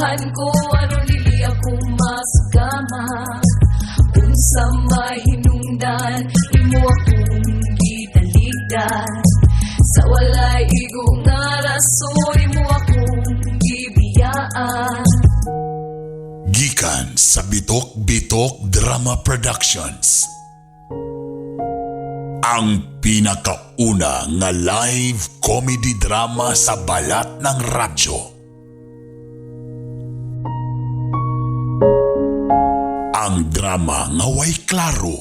Gidaghan ko aron dili ako masugama. Unsa mahinungdan, imo akong gitalikdan. Sa walay igo nga rason, imo akong gibiyaan. Gikan sa Bitok Bitok Drama Productions. Ang pinakauna nga live comedy drama sa balat ng radyo. Ang drama nga way klaro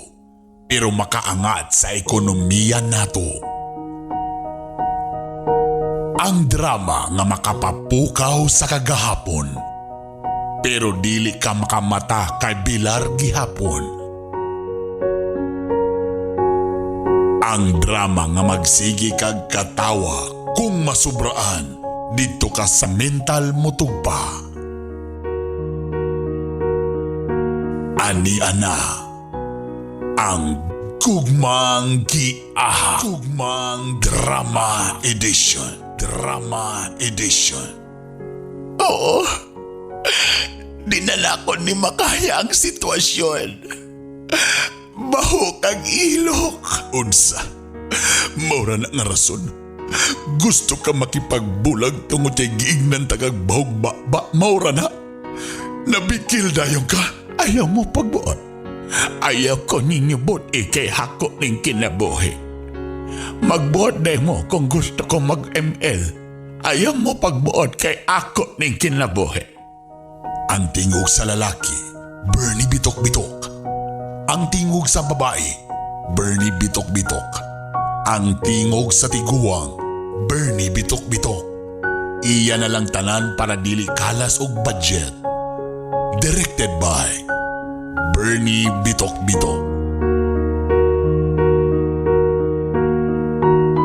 pero makaangat sa ekonomiya nato. Ang drama nga makapapukaw sa kagahapon pero dili ka makamata kay Bilar gihapon. Ang drama nga magsigi kag katawa kung masubraan didto ka sa mental motugpa. Ani ana ang Gugmang Giaha, Gugmang Drama Edition. Drama Edition. Oo. Dinala ko ni makaya ang sitwasyon. Bahok ang ilok. Unsa? Maura na nga rason. Gusto ka makipagbulag tungod kay giignan tagag bahog ba, ba maura na. Nabikil dayon ka. Ayaw mo pagbuot. Ayaw ko ninyo buot ikay hako ning kinabuhi. Magbuot day mo kung gusto ko mag-ML. Ayaw mo pagbuot kay ako ning kinabuhi. Ang tingog sa lalaki, Bernie Bitok-Bitok. Ang tingog sa babae, Bernie Bitok-Bitok. Ang tingog sa tiguang, Bernie Bitok-Bitok. Iya na lang tanan para dili kalas og budget. Directed by Bernie Bitok-Bitok.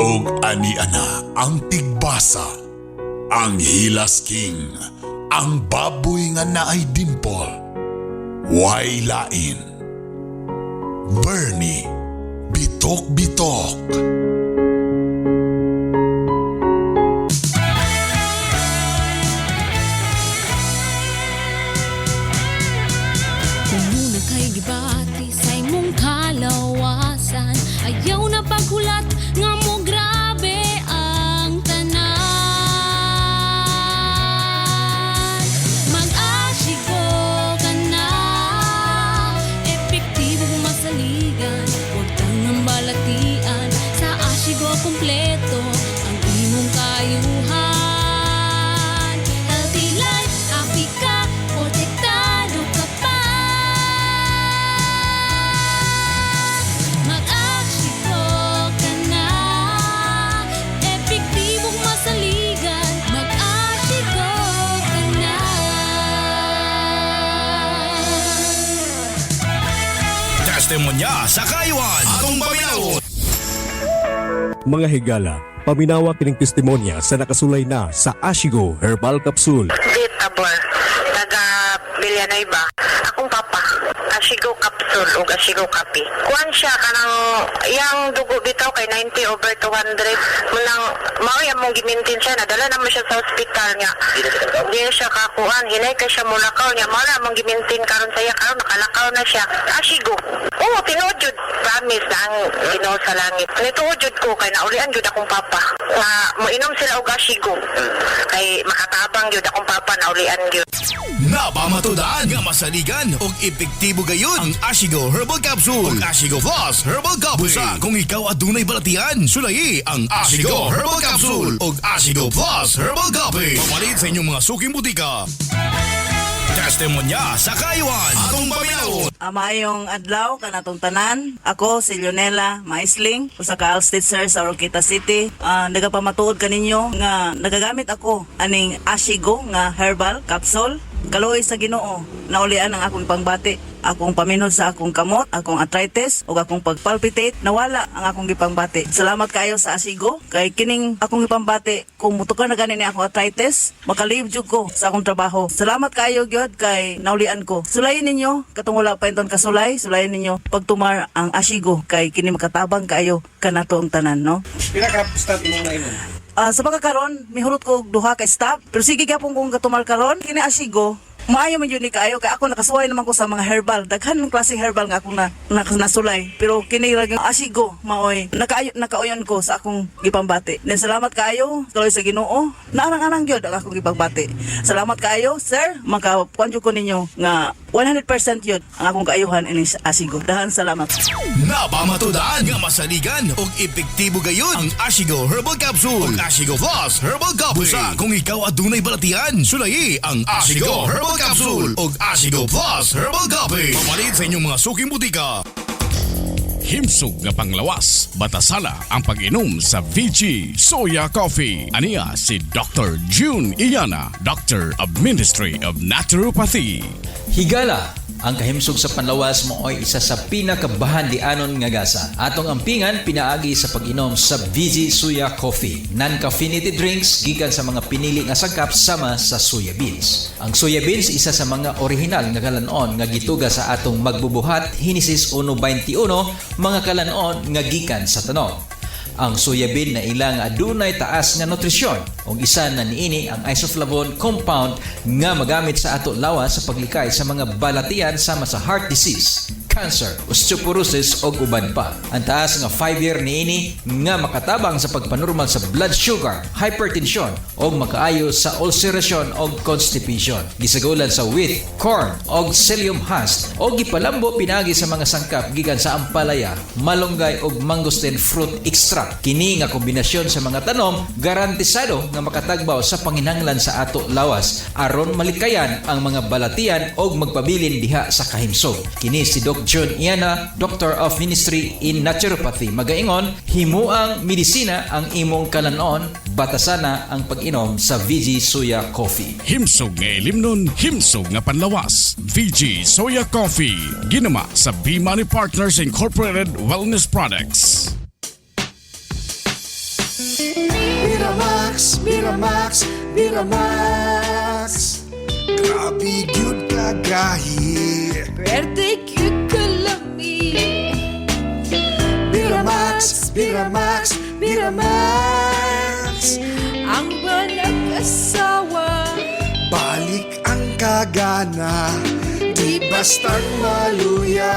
Og ani ana ang tigbasa, ang Hilas King, ang baboy nga naay dimple, way lain. Bernie Bitok-Bitok. Kung kay gibati sa imong kalawasan, ayaw na paghulat nga mo grabe ang tanan. Mag-Ashigo ka na, epektibo masaligan, huwag tangang balatian. Sa Ashigo kompleto ang imong kayuhan. Healthy life, happy ka, protektado ka pa. Mag-Ashigo ka na, epektibong masaligan. Mag-Ashigo ka na. Testimonya sa Kayuan. Atong paminawon. Mga higala, paminawa kining testimonya sa nakasulay na sa Ashigo Herbal Capsule. Vegetable, taga Villanueva. Akong papa, Ashigo capsule ug Ashigo kape. Kuan siya kanang iyang dugo bitaw kay 90 over 200. Munang mao yang mong gimintin siya, nadala naman siya sa ospital niya. Di siya kakuan, hinay kay siya mulakaw niya. Mao na mong gimintin karon saya karon nakalakaw na siya. Ashigo. Oo, tinuod jud. Promise na ang Ginoo sa langit. Nituod jud ko kay naulian jud akong papa. Nga moinom sila og Ashigo. Kay makatabang jud akong papa, naulian jud. Napamatudaan nga masaligan og epektibo gayon ang Ashigo Herbal Capsule ug Ashigo Plus Herbal Coffee. Busa kung ikaw adunay balatian, sulayi ang Ashigo Herbal Capsule ug Ashigo Plus Herbal Coffee. Papalit sa inyong mga suking butika. Testimonya sa Kayuan. Atong paminawon. Maayong adlaw kanatong tanan. Ako si Leonela Maisling, usa ka Alstitzer sa Oroquieta City. Nagapamatuod kaninyo nga nagagamit ako aning Ashigo nga herbal capsule. Kaluoy sa Ginoo, naulian ang akong pangbati, akong paminhod sa akong kamot, akong arthritis ug akong pagpalpitate, nawala ang akong gipangbati. Salamat kaayo sa Ashigo kay kining akong gipambati kung mutukar na gani ni akong arthritis, makalib jud ko sa akong trabaho. Salamat kaayo gyud kay naulian ko. Sulayin ninyo katong wala pa inton kasulay, sulayin ninyo pagtumar ang Ashigo kay kini makatabang kaayo kanato ang tanan, no? Pila ka start imong nainom? Sa pagkakaron, mihurot ko og duha ka stop. Pero sige gyapon kong gatumar karon, kini Ashigo, maayo man yun ni kaayo kay ako nakasuway naman ko sa mga herbal. Daghan ng klaseng herbal nga akong na nasulay. Pero kini ra gyud Ashigo maoy nakaayo nakauyon ko sa akong gipambati. Then salamat kaayo tuloy sa Ginoo. Naarang-arang gyud ang akong gipagbati. Salamat kaayo, sir. Makakuan jud ko ninyo nga 100% yun ang akong kaayuhan ining Ashigo. Dahan salamat. Napamatudaan nga masaligan og epektibo gayud ang Ashigo Herbal Capsule ug Ashigo Plus Herbal Coffee. Busa kung ikaw adunay balatian, sulayi ang Ashigo Herbal Capsule ug Ashigo Plus Herbal Coffee. Pamalit sa inyong mga suking butika. Himsog nga panglawas, batasala ang pag-inom sa VG Soya Coffee. Aniya si Dr. June Iyana, Doctor of Ministry of Naturopathy. Higala, ang kahimsog sa panlawas mooy isa sa pinakabahandianon nga gasa. Atong ampingan pinaagi sa pag-inom sa VG Suya Coffee. Non-caffeinated drinks gikan sa mga pinili nga sangkap sama sa soya beans. Ang soya beans isa sa mga orihinal nga kalanon nga gituga sa atong magbubuhat Henesis 1:21, mga kalanon nga gikan sa tanom. Ang soya bean na ilang adunay taas nga nutrisyon ug isa na niini ang isoflavone compound nga magamit sa ato lawas sa paglikay sa mga balatian sama sa heart disease, cancer, osteoporosis ug uban pa. Ang taas nga 5-year niini nga makatabang sa pagpanormal sa blood sugar, hypertension ug makaayo sa ulceration ug constipation. Gisagulan sa wheat, corn ug psyllium husk ug gipalambo pinagi sa mga sangkap gikan sa ampalaya, malunggay ug mangosteen fruit extract. Kini nga kombinasyon sa mga tanom garantisado nga makatagbaw sa panginahanglan sa ato lawas aron malikayan ang mga balatian og magpabilin diha sa kahimsog. Kini si Doc John Iana, Doctor of Ministry in Naturopathy. Magaingon, himuang medisina ang imong kalanon, batasana ang pag-inom sa VG Suya Coffee. Himsog nga ilimnon, himsog nga panlawas. VG Soya Coffee. Ginama sa B-Money Partners Incorporated Wellness Products. Miramax, Miramax, Miramax. Grabe gyud kagahi. Pwerte gyud kalami. Miramax, Miramax, Miramax. Ang banag-asawa. Balik ang kagana. Di bastang maluya.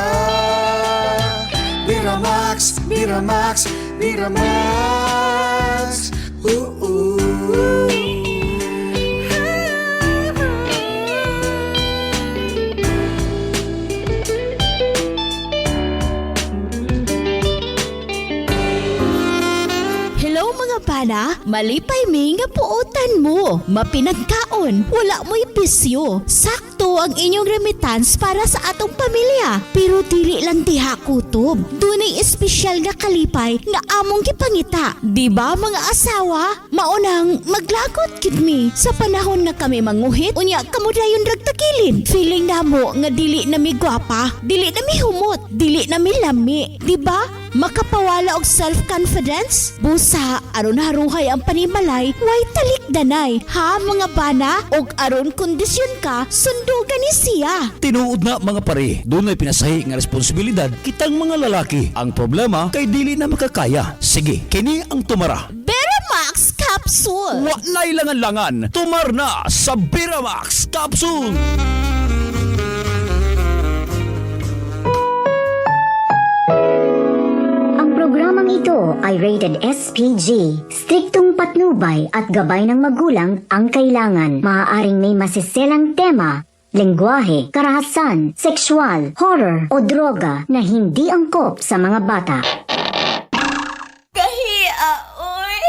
Miramax, Miramax, Miramax. Ooh. Hello, mga bana, malipay mi nga puotan mo. Mapinagkaon, wala mo'y bisyo. Sakto ang inyong remittance para sa atong pamilya. Pero dili lang diha kutob. Dunay espesyal nga kalipay nga among gipangita. Di ba, mga asawa? Maunang maglagot gid mi sa panahon nga kami manguhit, unya kamo dayon rag tagilid. Feeling namo nga dili na mi gwapa, dili na mi humot, dili na mi lami. Di ba? Makapawala og self-confidence? Busa, aron haruhay ang panimalay, way talikdanay. Ha, mga bana? Og aron kondisyon ka, sundugan ni siya. Tinuod na, mga pare, dunay pinasahi nga responsibilidad kitang mga lalaki. Ang problema kay dili na makakaya. Sige, kini ang tumara. Beramax Capsule! Wa na'y langan-langan, tumar na sa Beramax Capsule! Ang programang ito ay rated SPG. Striktong patnubay at gabay ng magulang ang kailangan. Maaaring may masiselang tema, lengguwahe, karahasan, sexual, horror o droga na hindi angkop sa mga bata. Kahia, oy!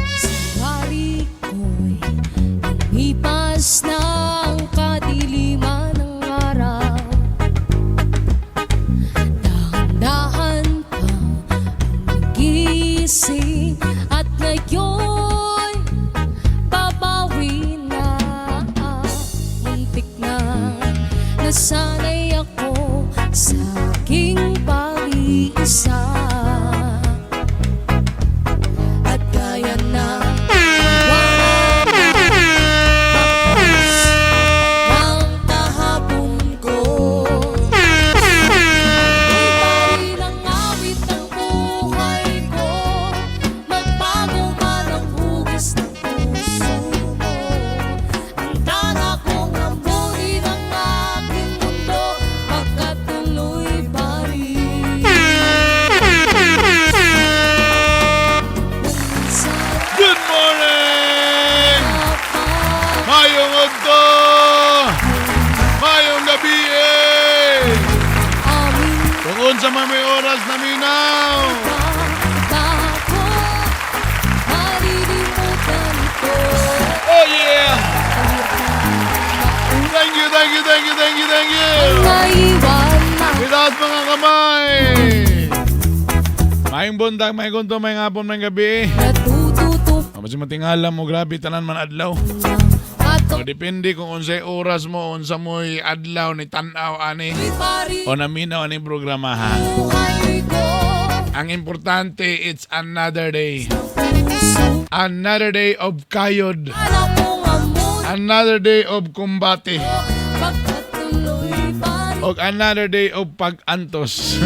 Sa ko'y lumipas ng kadiliman ng araw. Dahan-dahan pa nagising at ngayon'y babawi na. Muntik na nasanay ako sa aking pag. Unsa man may oras na minaw. Bako malilimutan ito. Oh yeah! Thank you, thank you, thank you, thank you, thank you! Naiwan na. Itaas mga kamay! Maayong buntag, maayong gunto, maayong hapon, maayong gabi. Natututo Mabasi matingala mo, grabe, tanan man adlaw. Ato O, depende kung unsay oras mo, unsa mo'y adlaw ni tan-aw ani pari o naminaw ani programa ha. buhay ko. Ang importante, it's another day. Another day of kayod. Alam kong amoy Another day of kumbate. pagkatuloy pa O another day of pag-antos.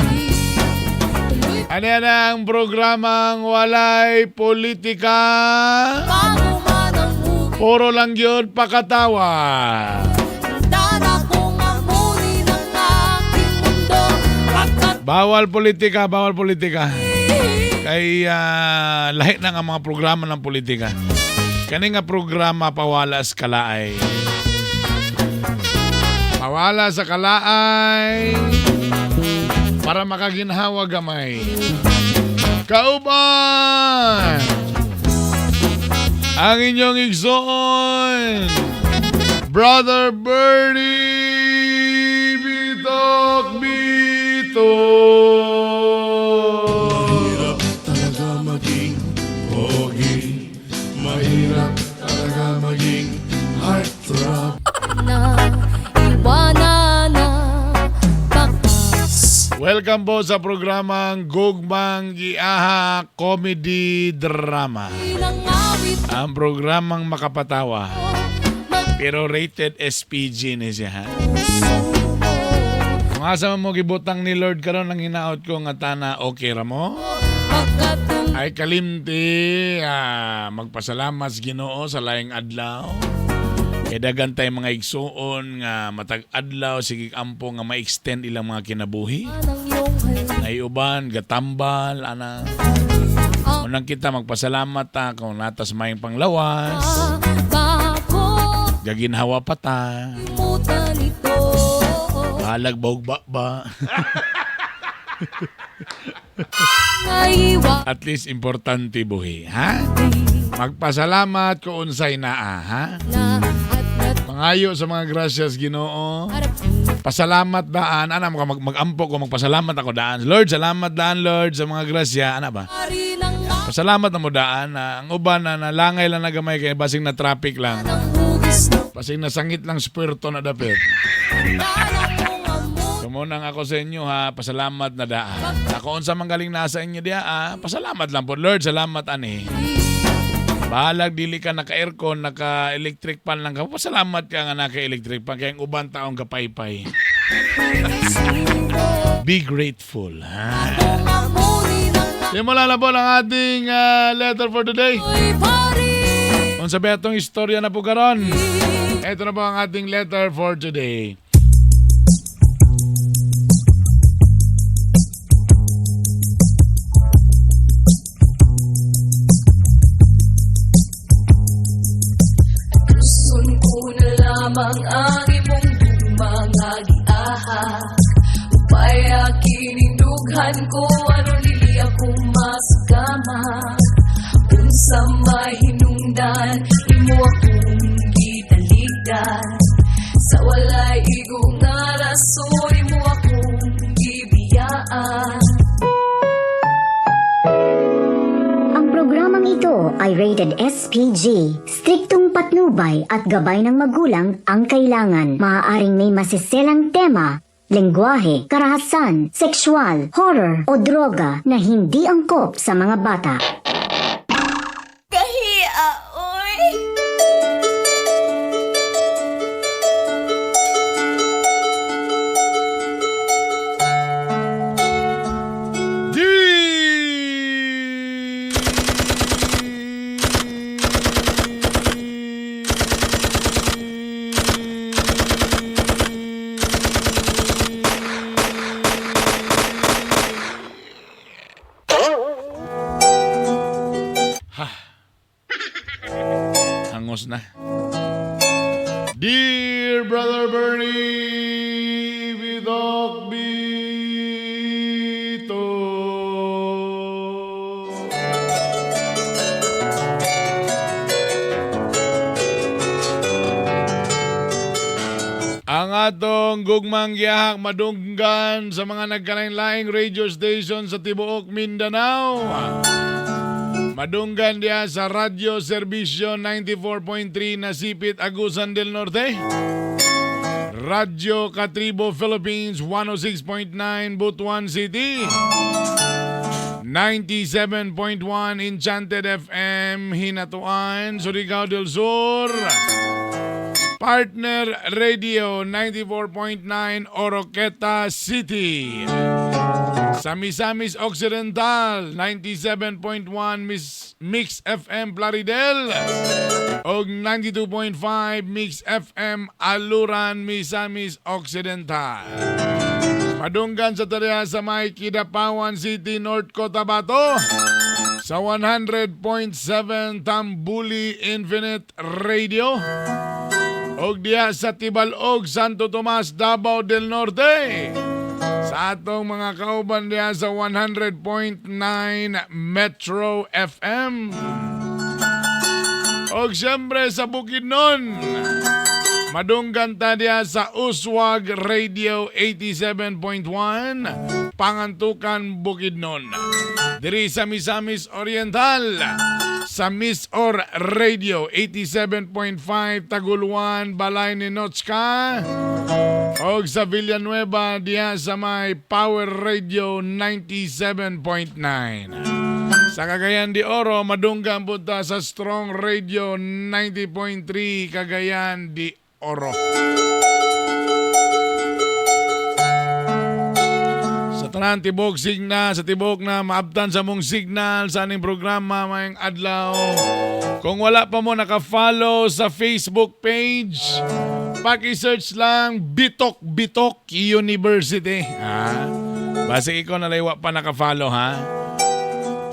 Ano yan ang programang walay politika? Bago man ang hugis. Puro lang yun pakatawa. Dana kong amunin ang aking mundo. Pagkat Bawal politika, bawal politika. Kay lahi na nga mga programa ng politika. Kani nga programa pawala sa kalaay. Pawala sa kalaay para makaginhawa gamay. Kauban! Ang inyong igsoon, Brother Bernie Bitok Bitok. Mahirap talaga maging pogi. Mahirap talaga maging heartthrob. Na iwanan na bakas. Welcome po sa programang Gugmang Giaha Comedy Drama. Nangawit Ang programang makapatawa. Mag Pero rated SPG ni siya ha. Kung asa man mo gibutang ni Lord karon ang hinaot ko nga tana okay ra mo? Pagkatuloy Ay kalimti magpasalamat sa Ginoo sa laing adlaw. Kay daghan tay mga igsuon nga matag adlaw sige ampo nga ma-extend ilang mga kinabuhi. ng iyong halik. Naiuban, gatambal, ana. Unang kita magpasalamat ta kung natas maayong panglawas, Bako gaginhawa pa ta, limutan ito. balag bahug ba. Naiwan At least importante buhi, ha? Magpasalamat kung unsay naa, ha? na at nat Mangayo sa mga grasyas Ginoo. Pasalamat daan. Ana mo ka mag-ampo ko magpasalamat ako daan. Lord, salamat daan Lord sa mga grasya. Ana ba? rin ang Pasalamat na mo daan. Na ang uban na nalangay lang na gamay kay basing na traffic lang. hugis ng Basing nasangit lang spirito na dapit. dana kong amoy. Sumunang ako sa inyo ha, pasalamat na daan. Ako unsa man galing nasa inyo diya ah, pasalamat lang po. Lord, salamat ani. Bahalag dili ka naka-aircon, naka-electric pan lang ka. Pasalamat ka nga naka-electric pan kaya ang uban taong kapaypay. Be grateful. Ha? Kong amunin ang Simula na po ang ating letter for today. ako'y pari. Unsa ba itong istorya na po karon? Ito na po ang ating letter for today. Gusto ko na lamang ang imong mga giaha. Upaya kining dughan ko aron dili ako masugama. Unsa may hinungdan imo akong gitaligdan. Sa walay igo nga rason imo akong gibiyaan. Ang programang ito ay rated SPG. Striktong patnubay at gabay ng magulang ang kailangan. Maaaring may masiselang tema, lengguwahe, karahasan, sexual, horror o droga na hindi angkop sa mga bata. Kahia, oy! Ha. Hangos na. Dear Brother Bernie, Bidok Bito. gugmang giyahak madunggan sa mga nagkalain-laing radio station sa tibuok Mindanao. Madunggan diya sa Radyo Serbisyo 94.3 Nasipit, Agusan del Norte. Radyo Katribo Philippines 106.9 Butuan City. 97.1 Enchanted FM Hinatuan, Surigao del Sur. Partner Radio 94.9 Oroqueta City. Sa Misamis Occidental 97.1 Mix FM Plaridel og 92.5 Mix FM Aluran Misamis Occidental. Padunggan sa tariya sa may Kidapawan City, North Cotabato sa 100.7 Tambuli Infinite Radio. Og diya sa Tibalog, Santo Tomas, Davao del Norte. Sa atong mga kauban diya sa 100.9 Metro FM. Og siyempre sa Bukidnon, madunggan ta diya sa Uswag Radio 87.1, Pangantukan, Bukidnon. Diri sa Misamis Oriental, sa Miss Or Radio 87.5 Taguluan, Balay ni Notchka. Og sa Villanueva diya sa may Power Radio 97.9. Sa Cagayan de Oro, madunggan po ta sa Strong Radio 90.3 Cagayan de Oro. Sa tanan tibok signal, sa tibok na maabtan sa mong signal sa aning programa mayang adlaw. Kung wala pa mo naka-follow sa Facebook page, paki-search lang Bitok Bitok University. Ha? Basta ikaw na laywa pa naka-follow ha.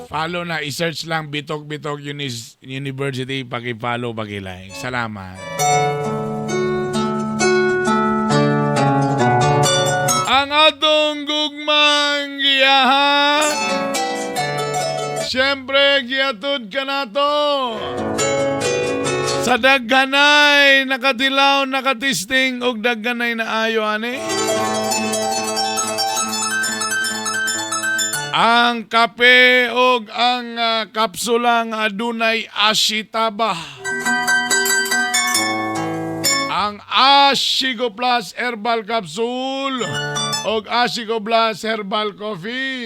Follow na, i-search lang Bitok Bitok University, paki-follow, paki-like. Salamat. Ang atong gugmang giyaha, siyempre giatod ka na to. Sa daghanay, nakatilaw, nakatisting, og daghanay na ayo ani. Ang kape og ang kapsula nga adunay ashitaba. Ang Ashigo Plus Herbal Capsule og Ashigo Plus Herbal Coffee.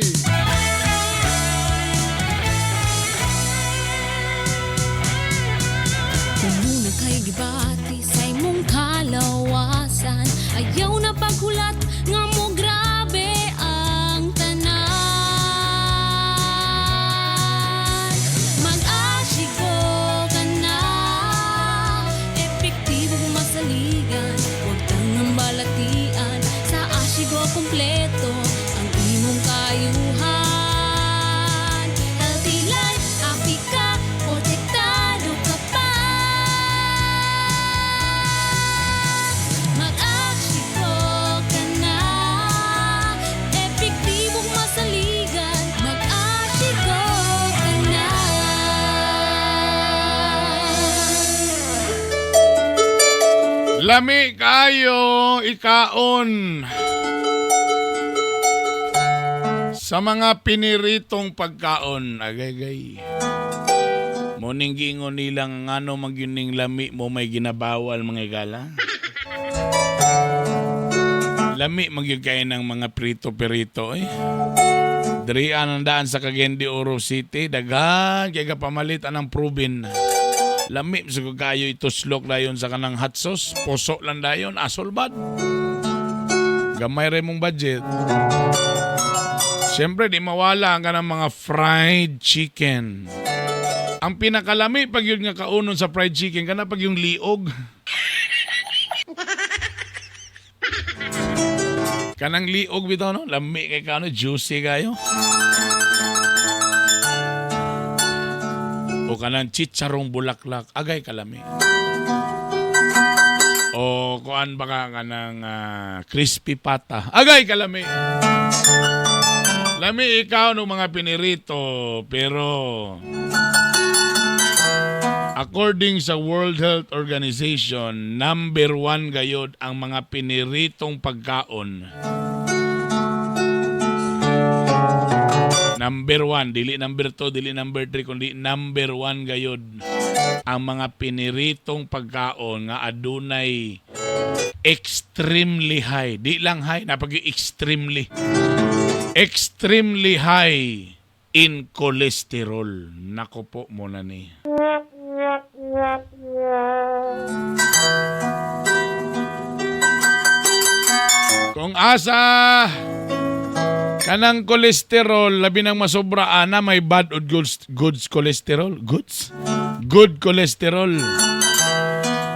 Muna kay gibati sa imong kalawasan, ayaw na paghulat nga mo grabe ang tanan. Mag-Ashigo ka na, epektibong masaligan, huwag tangang balatian, sa Ashigo kompleto ang imong kayuhan. Healthy life, happy ka, protektado ka pa. Mag-Ashigo ka na, epektibong masaligan, mag-Ashigo ka na. Lami kayo ikaon sa mga piniritong pagkaon. Agay-gay. Muning giingon nilang ngano magyuning lami mo may ginabawal mga igala. Lami magyud kayo ng mga prito-pirito eh. Dirian ang daan sa Cagayan de Oro City. Daghan kay pamalit anang proven. Lami sa kayo ituslok dayon sa kanang hot sauce. Puso lang dayon, asolbad. Gamay rin mong budget. Siyempre, di mawala ang kanang mga fried chicken. Ang pinakalami pag yun nga kaunon sa fried chicken, kana pag yung liog. Kanang liog bitaw no, lami kay kano, juicy kayo. O kanang chicharong bulaklak, agay kalami. O kuan baka kanang crispy pata, agay kalami. Lami ikaw no mga pinirito, pero According sa World Health Organization, number one gayod ang mga piniritong pagkaon. Number one, dili number two, dili number three, kundi number one gayod ang mga piniritong pagkaon nga adunay extremely high. Di lang high, napag extremely. Extremely high in cholesterol. Nako po muna ni. Kung asa kanang kolesterol labi nang masobra ana may bad o good, good cholesterol, goods good cholesterol.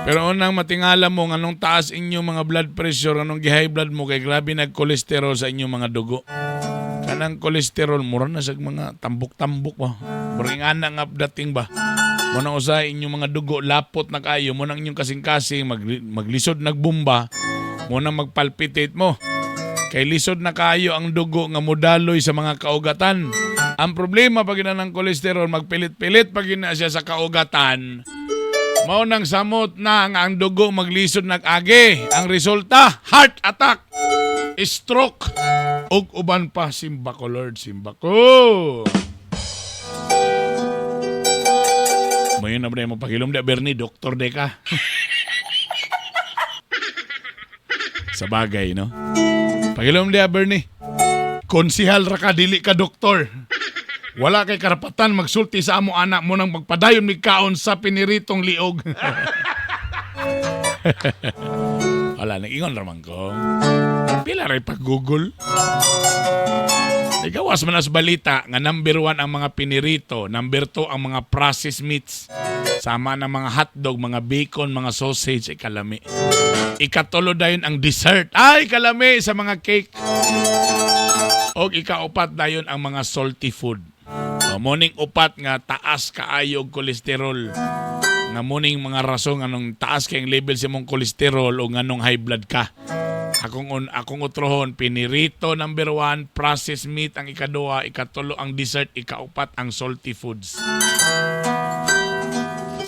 Pero unang matingala mo anong taas inyong mga blood pressure, anong gi-high blood mo kay grabe nag-cholesterol sa inyong mga dugo. Kanang cholesterol mura na sa mga tambok-tambok ba. Murag ana nga dating ba. Mo nang usahay inyong mga dugo lapot na kaayo, mo nang inyong kasing-kasing maglisod nagbumba, mo nang magpalpitate mo. Kay lisod na kaayo ang dugo nga modaloy sa mga kaugatan. Ang problema pag ina ng kolesterol, magpilit-pilit pag ina siya sa kaugatan, mao nang samot na ang dugo maglisod nag-agi. Ang resulta, heart attack, stroke, ug uban pa. Simba ko, Lord, simba ko. Mayon na ba mo pagilom da, Bernie, doktor de ka. Sa bagay, no? Pagilom da, Bernie. Konsihal ra ka, dili ka doktor. Wala kay karapatan magsulti sa amo anak mo nang magpadayon mig kaon sa piniritong liog. Wala, nag-ingon raman ko. Pila ray pag-google. Igawas man as balita nga number 1 ang mga pinirito, number 2 ang mga processed meats. Sama ng mga hotdog, mga bacon, mga sausage, ay kalami. Ikatulo dayon ang dessert. Ay, kalami sa mga cake. Og ikaupat dayon ang mga salty food. O, morning upat nga taas kaayo og kolesterol. Nga morning mga rason anong taas kay ang level sa imong kolesterol o nganong high blood ka. Akong utrohon, pinirito number 1, processed meat ang ikaduha, ikatulo ang dessert, ikaupat ang salty foods.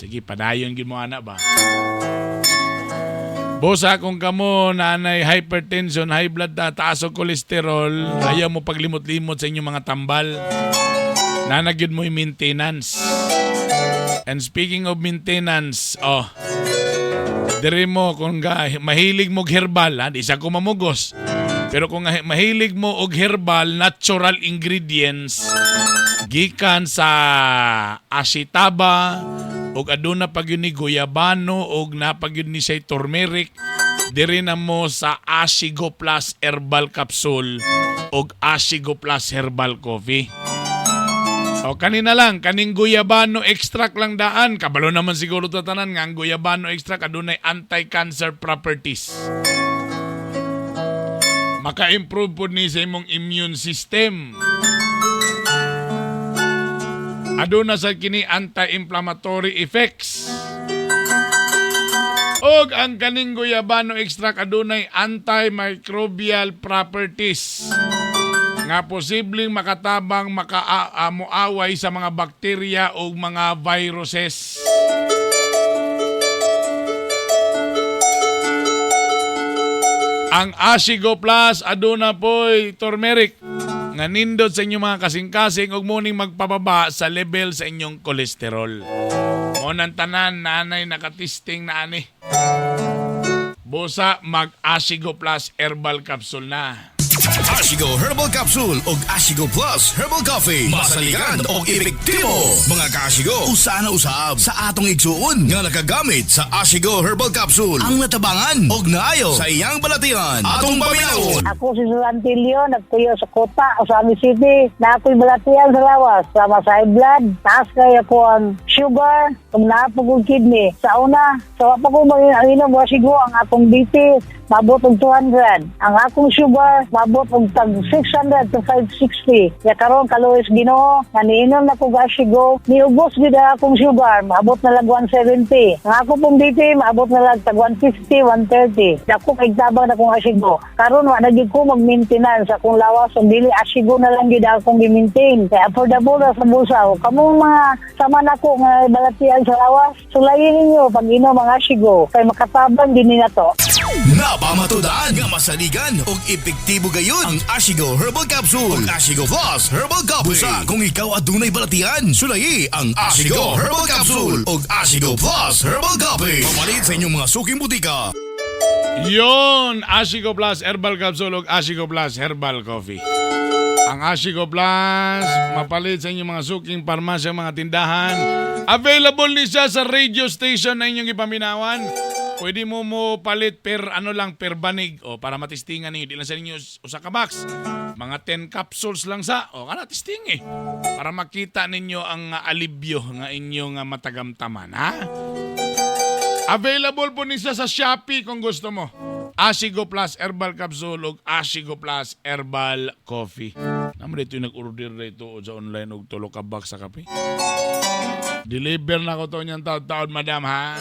Sige, padayon gid mo ana ba? Bosa kung kamo nanay hypertension, high blood, taas og kolesterol, ayaw mo paglimot-limot sa inyong mga tambal. Nanagyod mo yung maintenance. And speaking of maintenance, oh, diri mo kung mahilig mo og herbal, ha, di sa ko mamugos. Pero kung mahilig mo og herbal, natural ingredients, gikan sa asitaba, og aduna pa gyud ni guyabano, og napa gyud ni say turmeric, diri na mo sa Asigo Plus Herbal Capsule og Asigo Plus Herbal Coffee. O kanina lang, kaning guyabano extract lang daan. Kabalo naman siguro tatanan nga ang guyabano extract adunay anti-cancer properties. Maka-improve pod ni sa imong immune system. Aduna sa kini anti-inflammatory effects. Og ang kaning guyabano extract adunay antimicrobial properties nga posibleng makatabang moaway sa mga bakterya o mga viruses. Ang Asigo Plus aduna po'y turmeric nga nindot sa inyong mga kasing-kasing ug muning magpababa sa level sa inyong kolesterol. Mo nang tanan nanay nakatisting na ani. Busa mag Asigo Plus Herbal Capsule na. Asigo Herbal Capsule og Asigo Plus Herbal Coffee. Masaligan og epektibo. Mga kaasigo, usa na usab sa atong igsuon nga nakagamit sa Asigo Herbal Capsule ang natabangan og naayo sa iyang balatian. Atong paminawon. Ako si Susantilio, nagtuyo sa Kota, Ozamiz City. Na ako'y balatian sa lawas. Sama sa high blood, taas kay ako ang sugar, kung naapog kong kidney. Sa una, sa wapa ko mag-inom, wasigo ang akong BP, mabot og 200. Ang akong sugar, mabot og tag 600 to 560. Ya karon kaluoy Ginoo, nga niinom na ko Asigo, niubos gid ang akong sugar, maabot na lag 170. Ang ako pong BP, maabot na lag tag 150, 130. Dako kay tabang na akong Asigo. Karon wa na gyud ko mag-maintenance akong lawas, ug dili Asigo na lang gyud akong gi-maintain. Kay affordable ra sa bulsa. Kamong mga sama nako nga nga balatian sa lawas. Sulayin ninyo pag inom ang Ashigo kay makatabang din ni nato. Napamatudaan nga masaligan og epektibo gayud ang Ashigo Herbal Capsule ug Ashigo Plus Herbal Coffee. Busa kung ikaw adunay balatian, sulayi ang Ashigo Herbal Capsule ug Ashigo Plus Herbal Coffee. Papalit sa inyong mga suking butika. Yon, Ashigo Plus Herbal Capsule ug Ashigo Plus Herbal Coffee. Ang Ashigo Plus, mapalit sa inyong mga suking parmasya, mga tindahan. Available ni siya sa radio station na inyong ipaminawan. Pwede mo mo palit per ano lang, per banig o para matistingan ninyo. Di lang sa inyo usa ka box. Mga 10 capsules lang sa. O kana testing eh. Para makita ninyo ang alibyo nga inyong matagamtaman, ha? Available po ni siya sa Shopee kung gusto mo. Ashigo Plus Herbal Capsule ug Ashigo Plus Herbal Coffee. Naman dito yung nag-order dito sa online og tulo ka box sa kape. Deliver na ko to niyang taon-taon, madam, ha?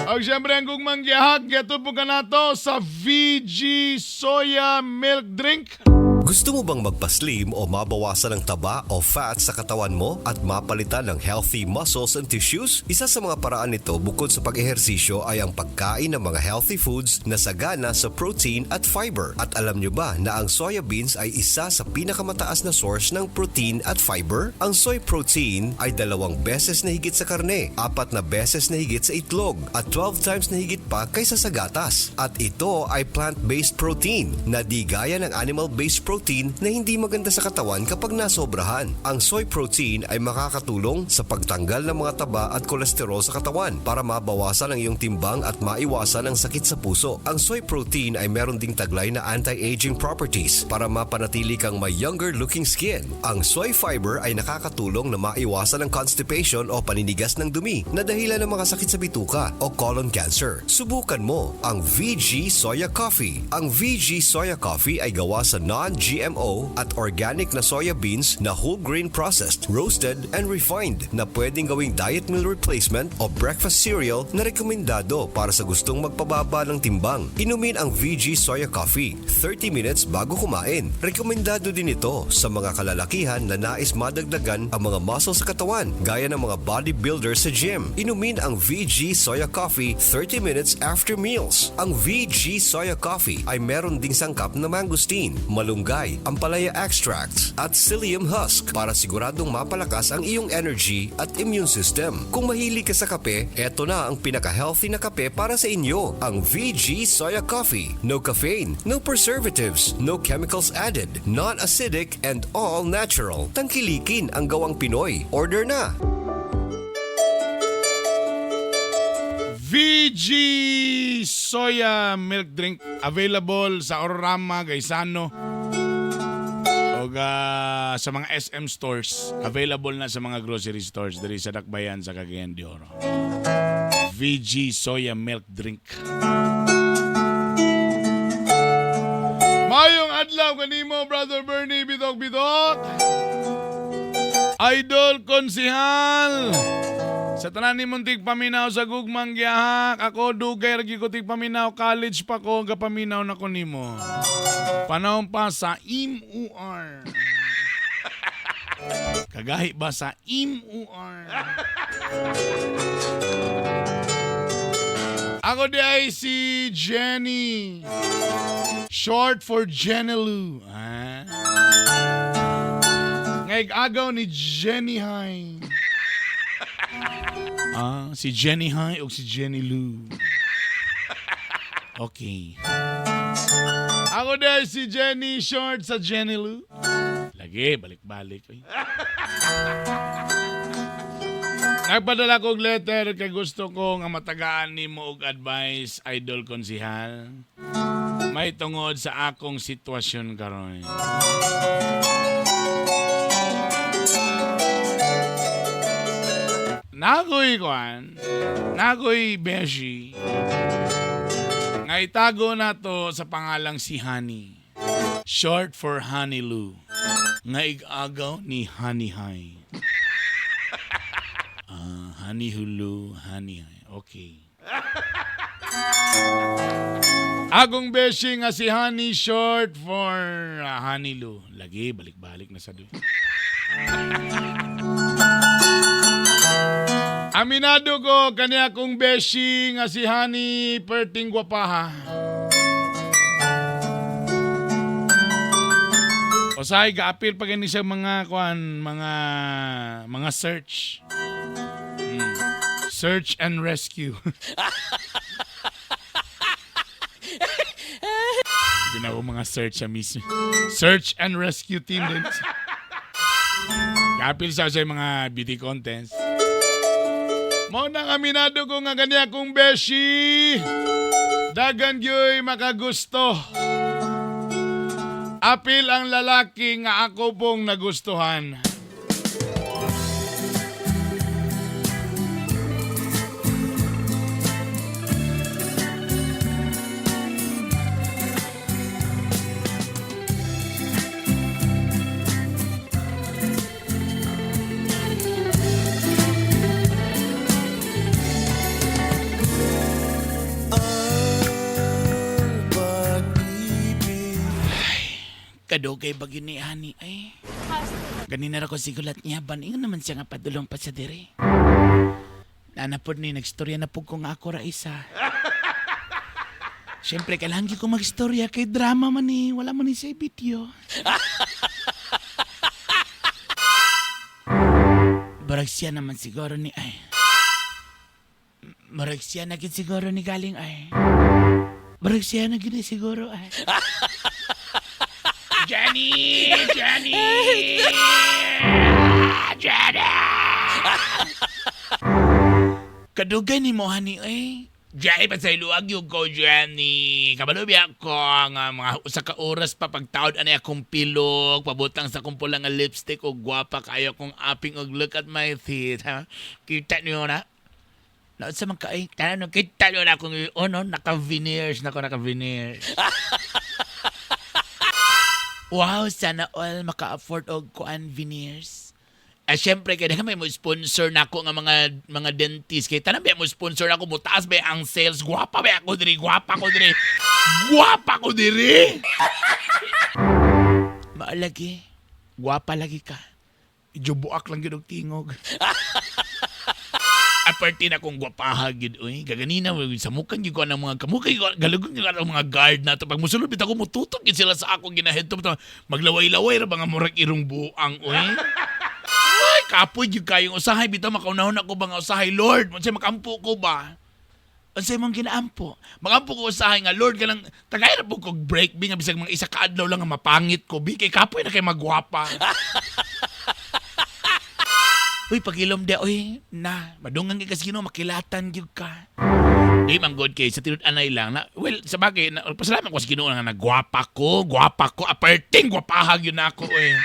Og siyempre, ang gugmang gihak, gato po ka na to sa VG Soya Milk Drink. Gusto mo bang magpaslim o mabawasan ang taba o fat sa katawan mo at mapalitan ng healthy muscles and tissues? Isa sa mga paraan nito bukod sa pag-ehersisyo ay ang pagkain ng mga healthy foods na sagana sa protein at fiber. At alam nyo ba na ang soya beans ay isa sa pinakamataas na source ng protein at fiber? Ang soy protein ay 2 beses na higit sa karne, 4 na beses na higit sa itlog, at 12 times na higit pa kaysa sa gatas. At ito ay plant-based protein na di gaya ng animal-based protein na hindi maganda sa katawan kapag nasobrahan. Ang soy protein ay makakatulong sa pagtanggal ng mga taba at kolesterol sa katawan para mabawasan ang iyong timbang at maiwasan ang sakit sa puso. Ang soy protein ay meron ding taglay na anti-aging properties para mapanatili kang may younger looking skin. Ang soy fiber ay nakakatulong na maiwasan ang constipation o paninigas ng dumi na dahilan ng mga sakit sa bituka o colon cancer. Subukan mo ang VG Soya Coffee. Ang VG Soya Coffee ay gawa sa non-GMO at organic na soya beans na whole grain processed, roasted, and refined na pwedeng gawing diet meal replacement o breakfast cereal na rekomendado para sa gustong magpababa ng timbang. Inumin ang VG Soya Coffee 30 minutes bago kumain. Rekomendado din ito sa mga kalalakihan na nais madagdagan ang mga muscle sa katawan gaya ng mga bodybuilder sa gym. Inumin ang VG Soya Coffee 30 minutes after meals. Ang VG Soya Coffee ay meron ding sangkap na mangosteen, malunggay, ampalaya extracts at psyllium husk para siguradong mapalakas ang iyong energy at immune system. Kung mahilig ka sa kape, eto na ang pinaka-healthy na kape para sa inyo, ang VG Soya Coffee. No caffeine, no preservatives, no chemicals added, non-acidic and all natural. Tangkilikin ang gawang Pinoy. Order na! VG Soya Milk Drink available sa Ororama, Gaisano o sa mga SM stores. Available na sa mga grocery stores diri sa Dakbayan sa Cagayan de Oro. VG Soya Milk Drink. Mayong adlaw kanimo, Brother Bernie, bitok bitok. Idol Konsihal. Sa tanan ni mong tigpaminaw sa gugmang giyahak, ako dugay ra gyud ko tigpaminaw, college pa ko gapaminaw na ko nimo. Panahon pa sa IMUR. Kagahi ba sa IMUR? Ako di ay si Jenny. Short for Jenny Lou. Ah. Ngayon agaw ni Jenny High. Ah, si Jenny High o si Jenny Lou. Okay. Ako dahil si Jenny Short sa Jenny Lou. Lagi, balik-balik. Nagpadala kog letter kay gusto ko nga matagaan nimo og advice, Idol Konsihal. May tungod sa akong sitwasyon karon. Nagoy kuan, nagoy beshi. Nga itago na to sa pangalang si Honey. Short for Honey Lou. Nga igagaw ni Honey High. Ah, Honey Hulu, Honey High. Okay. Agong beshi nga si Honey, short for Honey Lou. Lagi, balik-balik na sa do. Aminado ko kaniya kong beshi nga si Honey perting gwapaha. Usahay gaapil pa gani siya mga kuan mga search. Search and rescue. Ginawa mga search sa mismo. Search and rescue team din. Gaapil sa mga beauty contents. Mao nang aminado ko nga kaniya kong beshi. Dagan gyoy makagusto. Apil ang lalaki nga ako pong nagustuhan. Kadugay bagyo ni Ani ay. Ganina ra ko sigulat niya ban ingon naman siya nga padulong pa sa diri. Nanapod ni nagstorya na pug ko nga ako ra isa. Siyempre kailangan gyud ko magstorya kay drama man ni wala man ni sa video. Barag siya naman siguro ni ay. Barag siya na gid siguro ni galing ay. Barag siya na gid ni siguro ay. Jenny! Jenny! Jenny! Kadugay ni mo, honey, eh. Jenny, pa sa iluwag yung ko, Jenny. Kabalo biya ko nga mga usa ka oras pa pagtaod ani akong pilog, pabutang sa akong pula nga lipstick o gwapa kayo kong aping og look at my teeth, ha? Kita niyo na? Naot sa man ka, eh. Tanan, kita niyo na akong, oh no, naka-veneers na ko, naka-veneers. Wow, sana all maka-afford og kuan veneers. Eh, syempre, kaya may mo sponsor na ako nga mga dentist. Kaya tanan ba mo sponsor na ako, mutaas ba ang sales. Gwapa ba ako diri, gwapa ko diri. Gwapa ko diri! Maalagi, gwapa lagi ka. Medyo buak lang yun og tingog. Aparte na kong gwapaha gid oy. Gaganina sa mukang gyud ko ang mga kamukha gyud ko galagon gyud ang mga guard na to. Pag musulod bitaw ko mututok gyud sila sa akong ginahead to. Maglaway-laway ra ba nga murag irong buang oy. Ay, kapoy gyud kayong usahay bitaw makaunahon ako ba nga usahay Lord. Unsay makampo ko ba? Unsay mong ginaampo? Makampo ko usahay nga Lord kanang tagay ra po kog break bi nga bisag mga isa ka adlaw lang nga mapangit ko bi kay kapoy na kay magwapa. Uy, pagilom di, uy, na, madungan kay kasi Ginoo, makilatan gyud ka. Di man good kay sa tinud-anay lang na, well, sa bagay, na, pasalamat ko sa Ginoo nga nagwapa ko, gwapa ko, aperting gwapaha gyud na ako eh.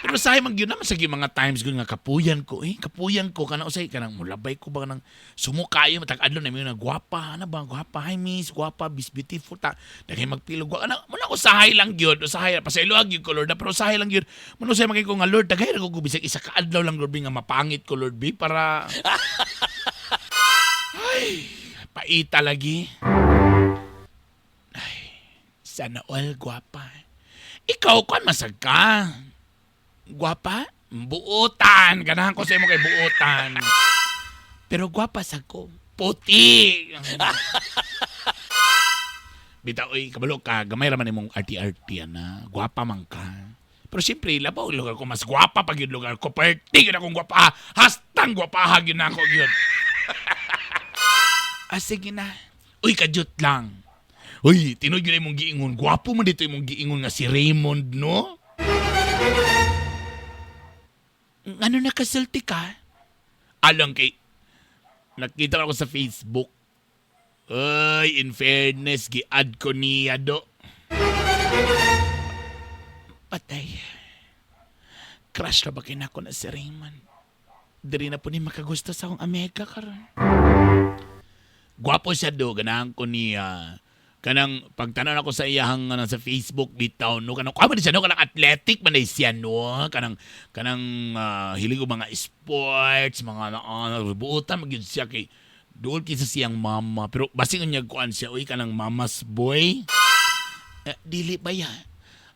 Pero sahay man gyud naman sa gyud mga times gyud nga kapuyan ko eh, kapuyan ko kana usay kanang mulabay ko ba kanang sumukayo matag adlaw na mi na gwapa, ana ba gwapa, hi miss, gwapa, bis beautiful ta. Daghay magpilog wa ana, muna usahay lang gyud, usahay pasayloag gyud ko Lord, na, pero usahay lang gyud. Muna usahay magay ko nga Lord, daghay ra ko bisag isa ka adlaw lang Lord bi nga mapangit ko Lord bi para ay, paita lagi. Ay, sana all gwapa. Ikaw kuan masag ka. Gwapa? Buotan. Ganahan ko sa imo kay buotan. Pero gwapa sa ko. Puti. Bitaw, oy, kabalo ka, gamay ra man imong arti-arti ana. Gwapa man ka. Pero siyempre, labaw lugar ko, mas gwapa pag yun lugar ko. Perti yun akong gwapa. Hastang gwapaha yun ako yun. Ah, sige na. Uy, kadyot lang. Uy, tinud yun imong giingon. Gwapo man dito imong giingon nga si Raymond, no? Ano nakasulti ka? Alang kay, nakita ko sa Facebook. Ay, in fairness, gi-add ko niya do. Patay. Crush na ba kinako na si Raymond? Diri na po ni makagusto sa akong amiga karon. Gwapo siya do, ganahan ko niya. Kanang pagtanan ako sa iyahang ano, sa Facebook bitaw no kanang kuha man siya no kanang athletic man siya no kanang kanang hilig ko mga sports mga buotan magyud siya kay duol kaysa siyang mama pero basing niya kuan siya uy kanang mama's boy. Dili ba ya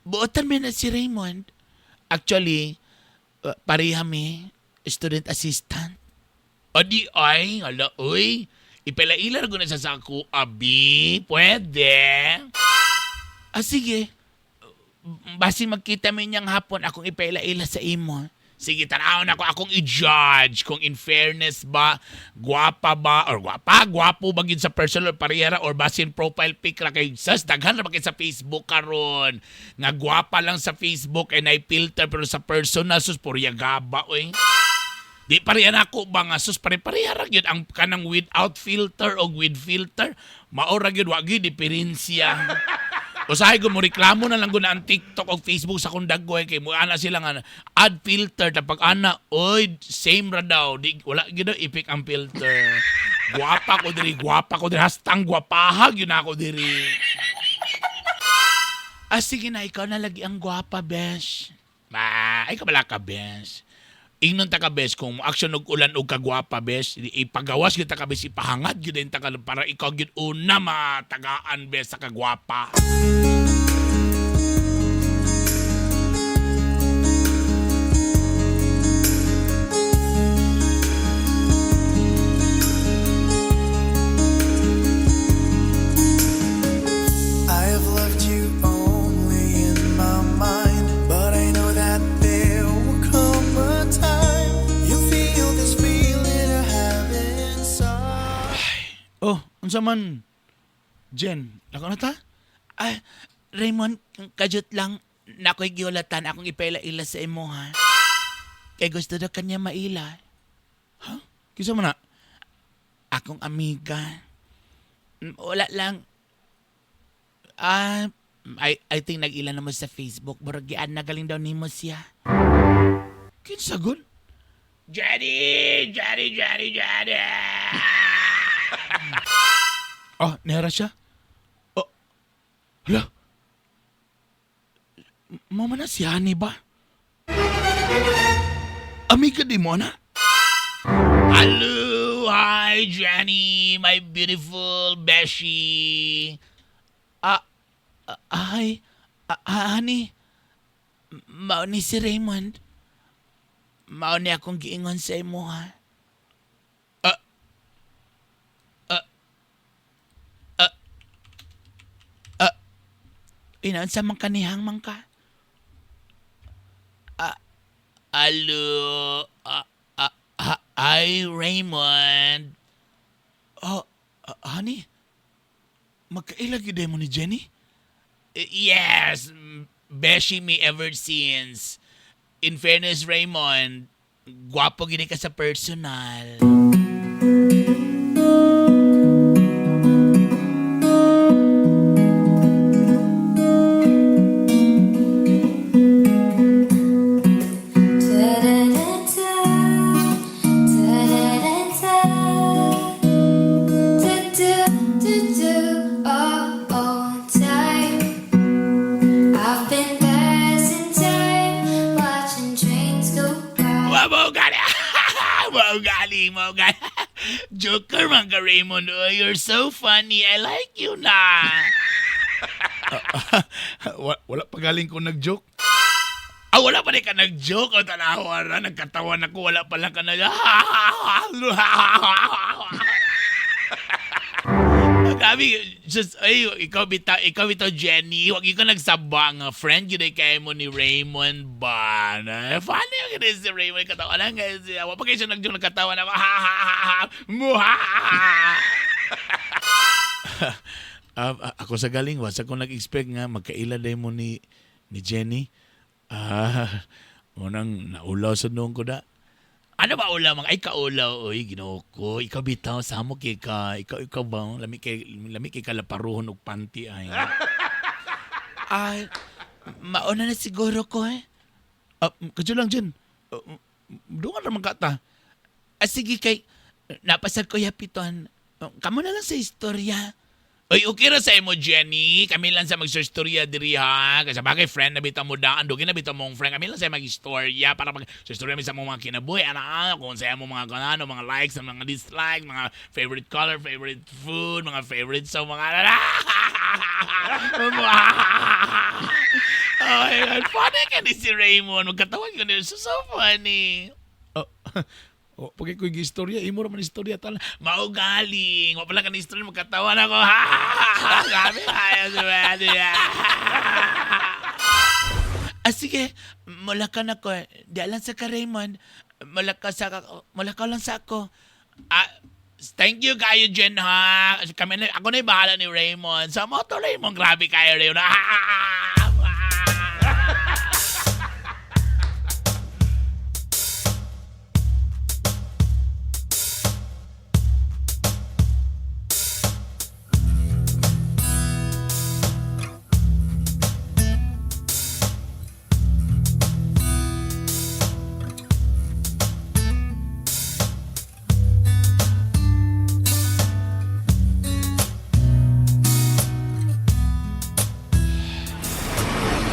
buotan man na si Raymond. Actually pareha mi student assistant. O di ay, hala, uy. Ipelaila ra na sa ako, abi. Pwede. Ah, sige. Basi magkita mi niyang hapon, akong ipaila-ila sa imo. Sige, tanawon ako akong i-judge kung in fairness ba, gwapa ba, or gwapa, gwapo ba gid sa personal parehara or basin profile pic ra kay sas daghan ra ba kay sa Facebook karon nga gwapa lang sa Facebook and ay filter pero sa personal sus purya gaba oy. Di pareha na ako ba nga sus pare-pareha ra gyud ang kanang without filter o with filter mao ra gyud wa gyud diferensya. Usahay ko mo reklamo na lang guna ang TikTok o Facebook sa kung dagway kay mo ana sila nga add filter ta pag ana oy same ra daw di wala gyud daw ipik ang filter. Guwapa ko diri hastang guwapaha gyud na ako diri. Ah, sige na, ikaw na lagi ang gwapa, besh. Ma, ay kabala ka, besh. Ingnon ta ka, besh, kung action og ulan og kagwapa, besh, ipagawas gyud ta ka, besh, ipahangad gyud ta ka para ikaw gyud una matagaan, besh, sa kagwapa. I have loved you only in my mind, but I know that there will come a time you'll feel this feeling I have inside. Oh, unsa man? Jen, lako na ta? Ay, Raymond, kajut lang. Nako'y giulatan akong ipaila-ila sa imo, ha? Kay gusto daw kanya maila. Ha? Kisa man na? Akong amiga. Wala lang. Ah, I think nag-ila na mo sa Facebook. Murag gian na galing daw nimo siya. Kinsa gun? Jenny! Jenny, Jenny, Jenny! Ah, nera siya? Oh, hala. Mama na si Honey ba? Amiga di mo na? Hello, hi Jenny, my beautiful Beshi. Ah, ah, hi, ah, honey. Mao ni si Raymond. Mao ni akong giingon sa imo ha. Ah, ah, ah, ah, inaunsa man kanihang man ka? Ah, alo, ah, ah, ah, hi Raymond. Oh, ah, honey, magkaila gyud mo ni Jenny? Yes, beshi me ever since. In fairness, Raymond, gwapo gini ka sa personal. Wa gali. Mo gali, mo gali. Joker man ka, Raymond. Oh, you're so funny. I like you na. Wala pa galing ko nag-joke. Ah, wala pa rin ka nag-joke. O, tanawa na. Nagkatawan ako. Wala pa lang ka na. Grabe, just, ay, ikaw bitaw, Jenny. Huwag ikaw nagsaba nga friend. Yun ay kaya mo ni Raymond ba? Na, funny yung yun si Raymond. Katawa lang guys. Wala pa kayo siya nag-joke. Nagkatawa na ako. Ha, ha, ha, ha. Muha. Ah, ako sa galing, wasa ko nag-expect nga magkaila day mo ni Jenny. Ah, unang naulaw sa noong ko da. Ano ba ulaw mga ay kaulaw oy Ginoo ko ikaw bitaw samo kay ka ikaw ikaw ba lami kay kalaparuhon og panty ay. Ay mauna na siguro ko eh. Ah, kadyo lang Jen. Uh, dungan ra man ka ta. Ah, sige kay napasad ko yapiton. Kamo na lang sa istorya. Uy, okay ra sa imo, Jenny. Kami lang sa magsistorya diri ha. Kasi bagay friend na bitaw mo daan, dugin na bitaw mong friend. Kami lang sa mag-istorya para mag istorya mi sa mong mga kinabuhi. Ana, ah, kung sa mo mga kanano, mga likes, mga dislikes, mga favorite color, favorite food, mga favorite song, mga Oh my God, funny ka ni si Raymond. Magkatawag ko niya. So, so funny. Oh, O, pag iko'y istorya, imo ra man istorya tanan. Maugaling, wa pala ka ni istorya magkatawa na ako. Ha! Grabe, ayaw sa. Ah, sige, mula ka na ko. Di alam sa ka, Raymond. Mula ka lang sa ako. Ah, thank you kayo, Jen, ha? Kami na, ako na yung bahala ni Raymond. Sa moto, Raymond, grabe kayo, Raymond. Ah!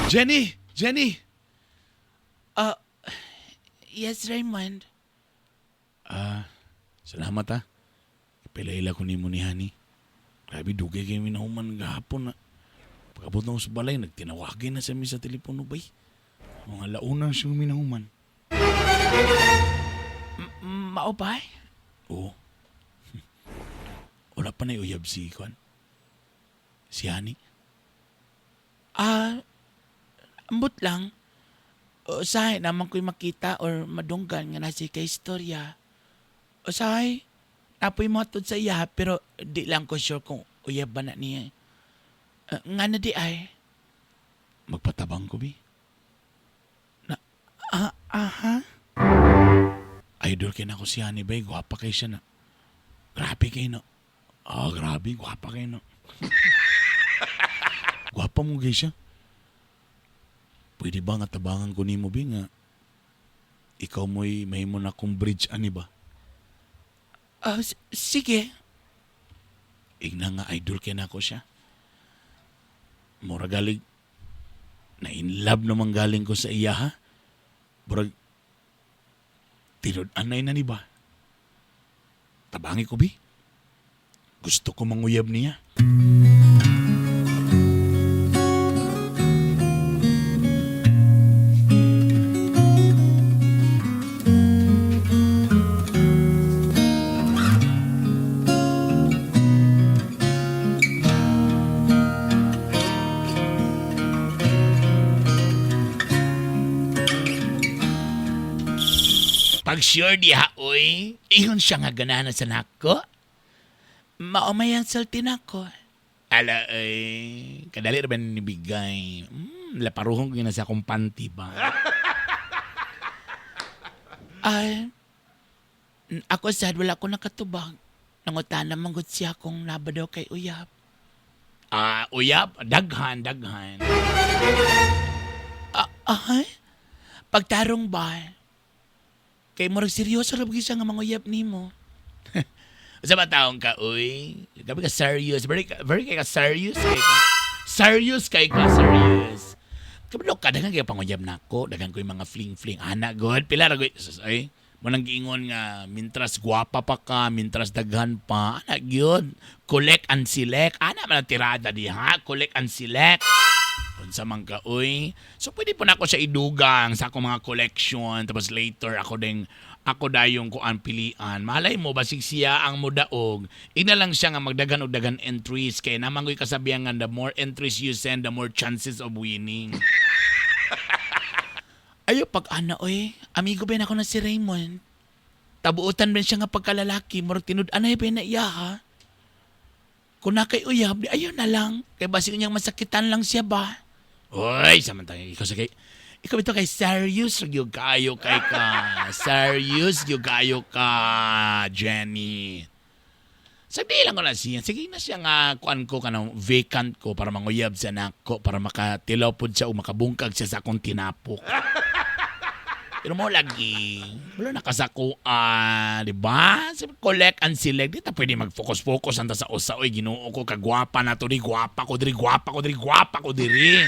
Jenny! Jenny! Ah, yes, Raymond. Ah, salamat ha. Pilaila ko nimo ni Honey. Grabe, dugay kayo minahuman gahapon na. Pagkabot na ko sa balay, nagtinawagin na sa mi sa telepono bay. Mga launa siya minahuman. Mao ba? Oo. Wala pa na uyab si Kwan. Si Honey. Ah, ambot lang. Usahay naman ko'y makita or madunggan nga nasa kay istorya. Usahay, napoy matod sa iya pero di lang ko sure kung uyab ba na niya. Ah, nga na di ay. Magpatabang ko, bi. Ah, aha. Idol kay na ko si Honey bay. Gwapa kay siya na. Grabe kay no. Ah, grabe. Gwapa kay no. Gwapa mo kay siya. Pwede ba nga tabangan ko nimo bi nga ikaw mo'y mahimo na akong bridge ani ba? Ah, sige. Igna nga idol kay nako siya. Mura galing na in love naman galing ko sa iya ha. Murag tinud-anay na ni ba? Tabangi ko bi. Gusto ko manguyab niya. Pag sure diha, oy, iyon siya nga ganahan sa nako. Maumay ang salti nako. Ala, ay, kadali ra ba nibigay? Laparuhon ko yun na sa akong panty ba? Ay, ako sad wala ko nakatubag. Nangutana man gud siya kung naba daw kay uyab. Ah, uyab, daghan, daghan. Ah, ay, pagtarong ba? Kay murag seryoso ra gyud siya nga manguyab nimo. Sa ba taong ka, uy? Gabi ka serious. Very, very kay ka serious. Kay ka. Serious kay ka, serious. Kabalo ka, daghan kayo panguyab nako. Daghan ko yung mga fling-fling. Ana, good. Pila ra, good. Sus, ay, mo nang giingon nga, mintras gwapa pa ka, mintras daghan pa. Ana, gyud. Collect and select. Ana, man ang tirada diha. Collect and select. Unsa man ka, uy. So, pwede po na ako siya idugang sa akong mga collection. Tapos later, ako ding, ako dayong kuan pilian. Malay mo, basig siya ang mudaog. Ina lang siya nga magdagan og dagan entries. Kaya naman ko'y kasabihan nga, the more entries you send, the more chances of winning. Ayo pag ana oy, amigo ben ako na si Raymond. Tabuotan ben siya nga pagkalalaki, murag tinud-anay ben na iya ha. Kung na kay uyab, di ayo na lang. Kay basig niyang masakitan lang siya ba? Uy, samantang ikaw sa kay... Ikaw ito kay serious gyud kayo kay ka. Serious gyud kayo ka, Jenny. Sabi lang ko na siya. Sige na siya nga kuan ko kanang vacant ko para manguyab siya nako para makatilaw pod siya o makabungkag siya sa akong tinapok. Pero mo lagi, wala nakasakuan, di ba? Sabi, collect and select. Di ta pwede mag-focus-focus anta sa usa. Oy, Ginoo ko, kagwapa na to, di gwapa ko diri, gwapa ko diri, gwapa ko diri.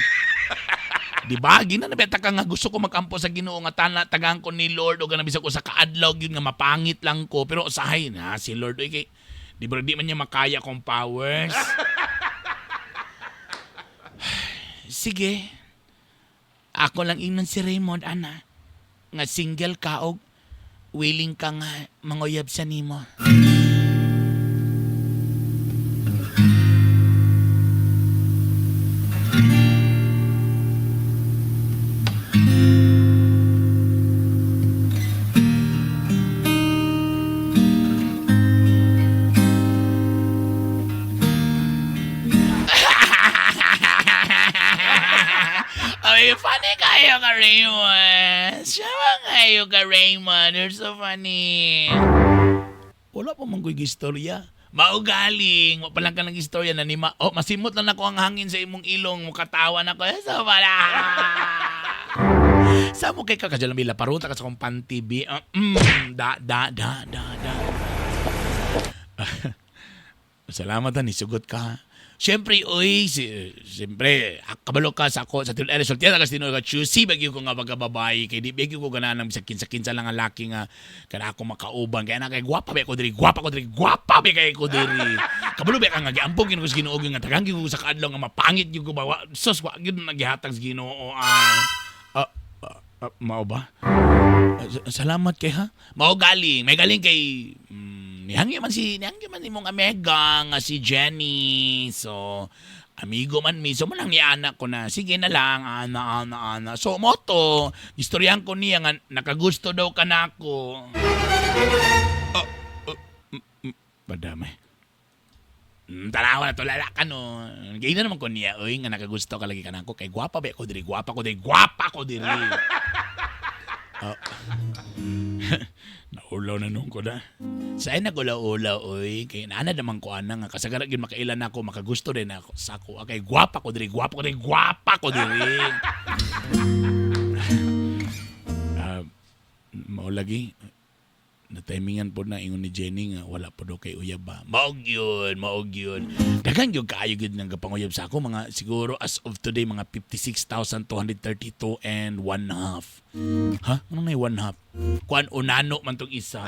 Di ba? Gina na beta ka nga gusto ko magampo sa Ginoo nga tana tagaan ko ni Lord o ganang bisag ko sa kaadlaw gyud nga mapangit lang ko pero usahay na si Lord oy kay di ba di man niya makaya kong powers. Sige. Ako lang ingnon si Raymond, ana. Nga single ka og Willing ka nga manguyab sa nimo. Ay, funny kayo ka, Raymond. Siya ba kayo ka, Raymond? You're so funny. Wala pa man ko'y istorya. Maugaling. Wa pa lang ka ng istorya na nima. Oh, masimot lang ako ang hangin sa imong ilong. Mukatawa na ko. Eh, so pala. Sa mo kay ka kadyalang bila paruta ka sa kong panty, bi. Da, da, da, da, da. Salamat ha, nisugot ka. Siyempre, oy, siyempre, kabalo ka sa ako, sa tinuod, eh, sultihan ka sa tinuod ka, choosy, bagyo ko nga pagkababae, kay di bagyo ko ganahan ng bisag kinsa-kinsa lang ang laki nga, kana ako makauban, kaya na kay gwapa ba ko diri, gwapa ko diri, gwapa ba kay ko diri. Kabalo ba ka nga, giampog yun ko sa Ginoo, nga tagang ko sa kaadlaw nga mapangit yun ko ba, sus, wa gyud nagihatag sa Ginoo, mao ba? Salamat kay ha. Mao galing, may galing kay nihangyo man si nihangyo man imong amega nga si Jenny. So amigo man mi. So mo lang ni anak ko na sige na lang ana ana ana. So mo to, istoryahan ko niya nga nakagusto daw ka nako. Badamay. Tanawa na to lala ka no. Gayun na naman ko niya, oy, nga nakagusto ka lagi ka nako kay gwapa ba ko diri, gwapa ko diri, gwapa ko diri. Oh. Naulaw na nung ko na. Sa ay nagulaw-ulaw, oy, kay naana naman ko ana nga kasagara gyud makailan ako, makagusto din ako sa ako. Kay gwapa ko diri, gwapa ko diri, gwapa ko diri. Mao lagi na-timingan po na ingon ni Jenny nga wala po daw kay uyab ba. Maog yun, maog yun. Daghan yun kaayo gyud nang gapanguyab sa ako mga siguro as of today mga 56,232 and one half. Ha? Ano na yung one half? Kuan unano man tong isa.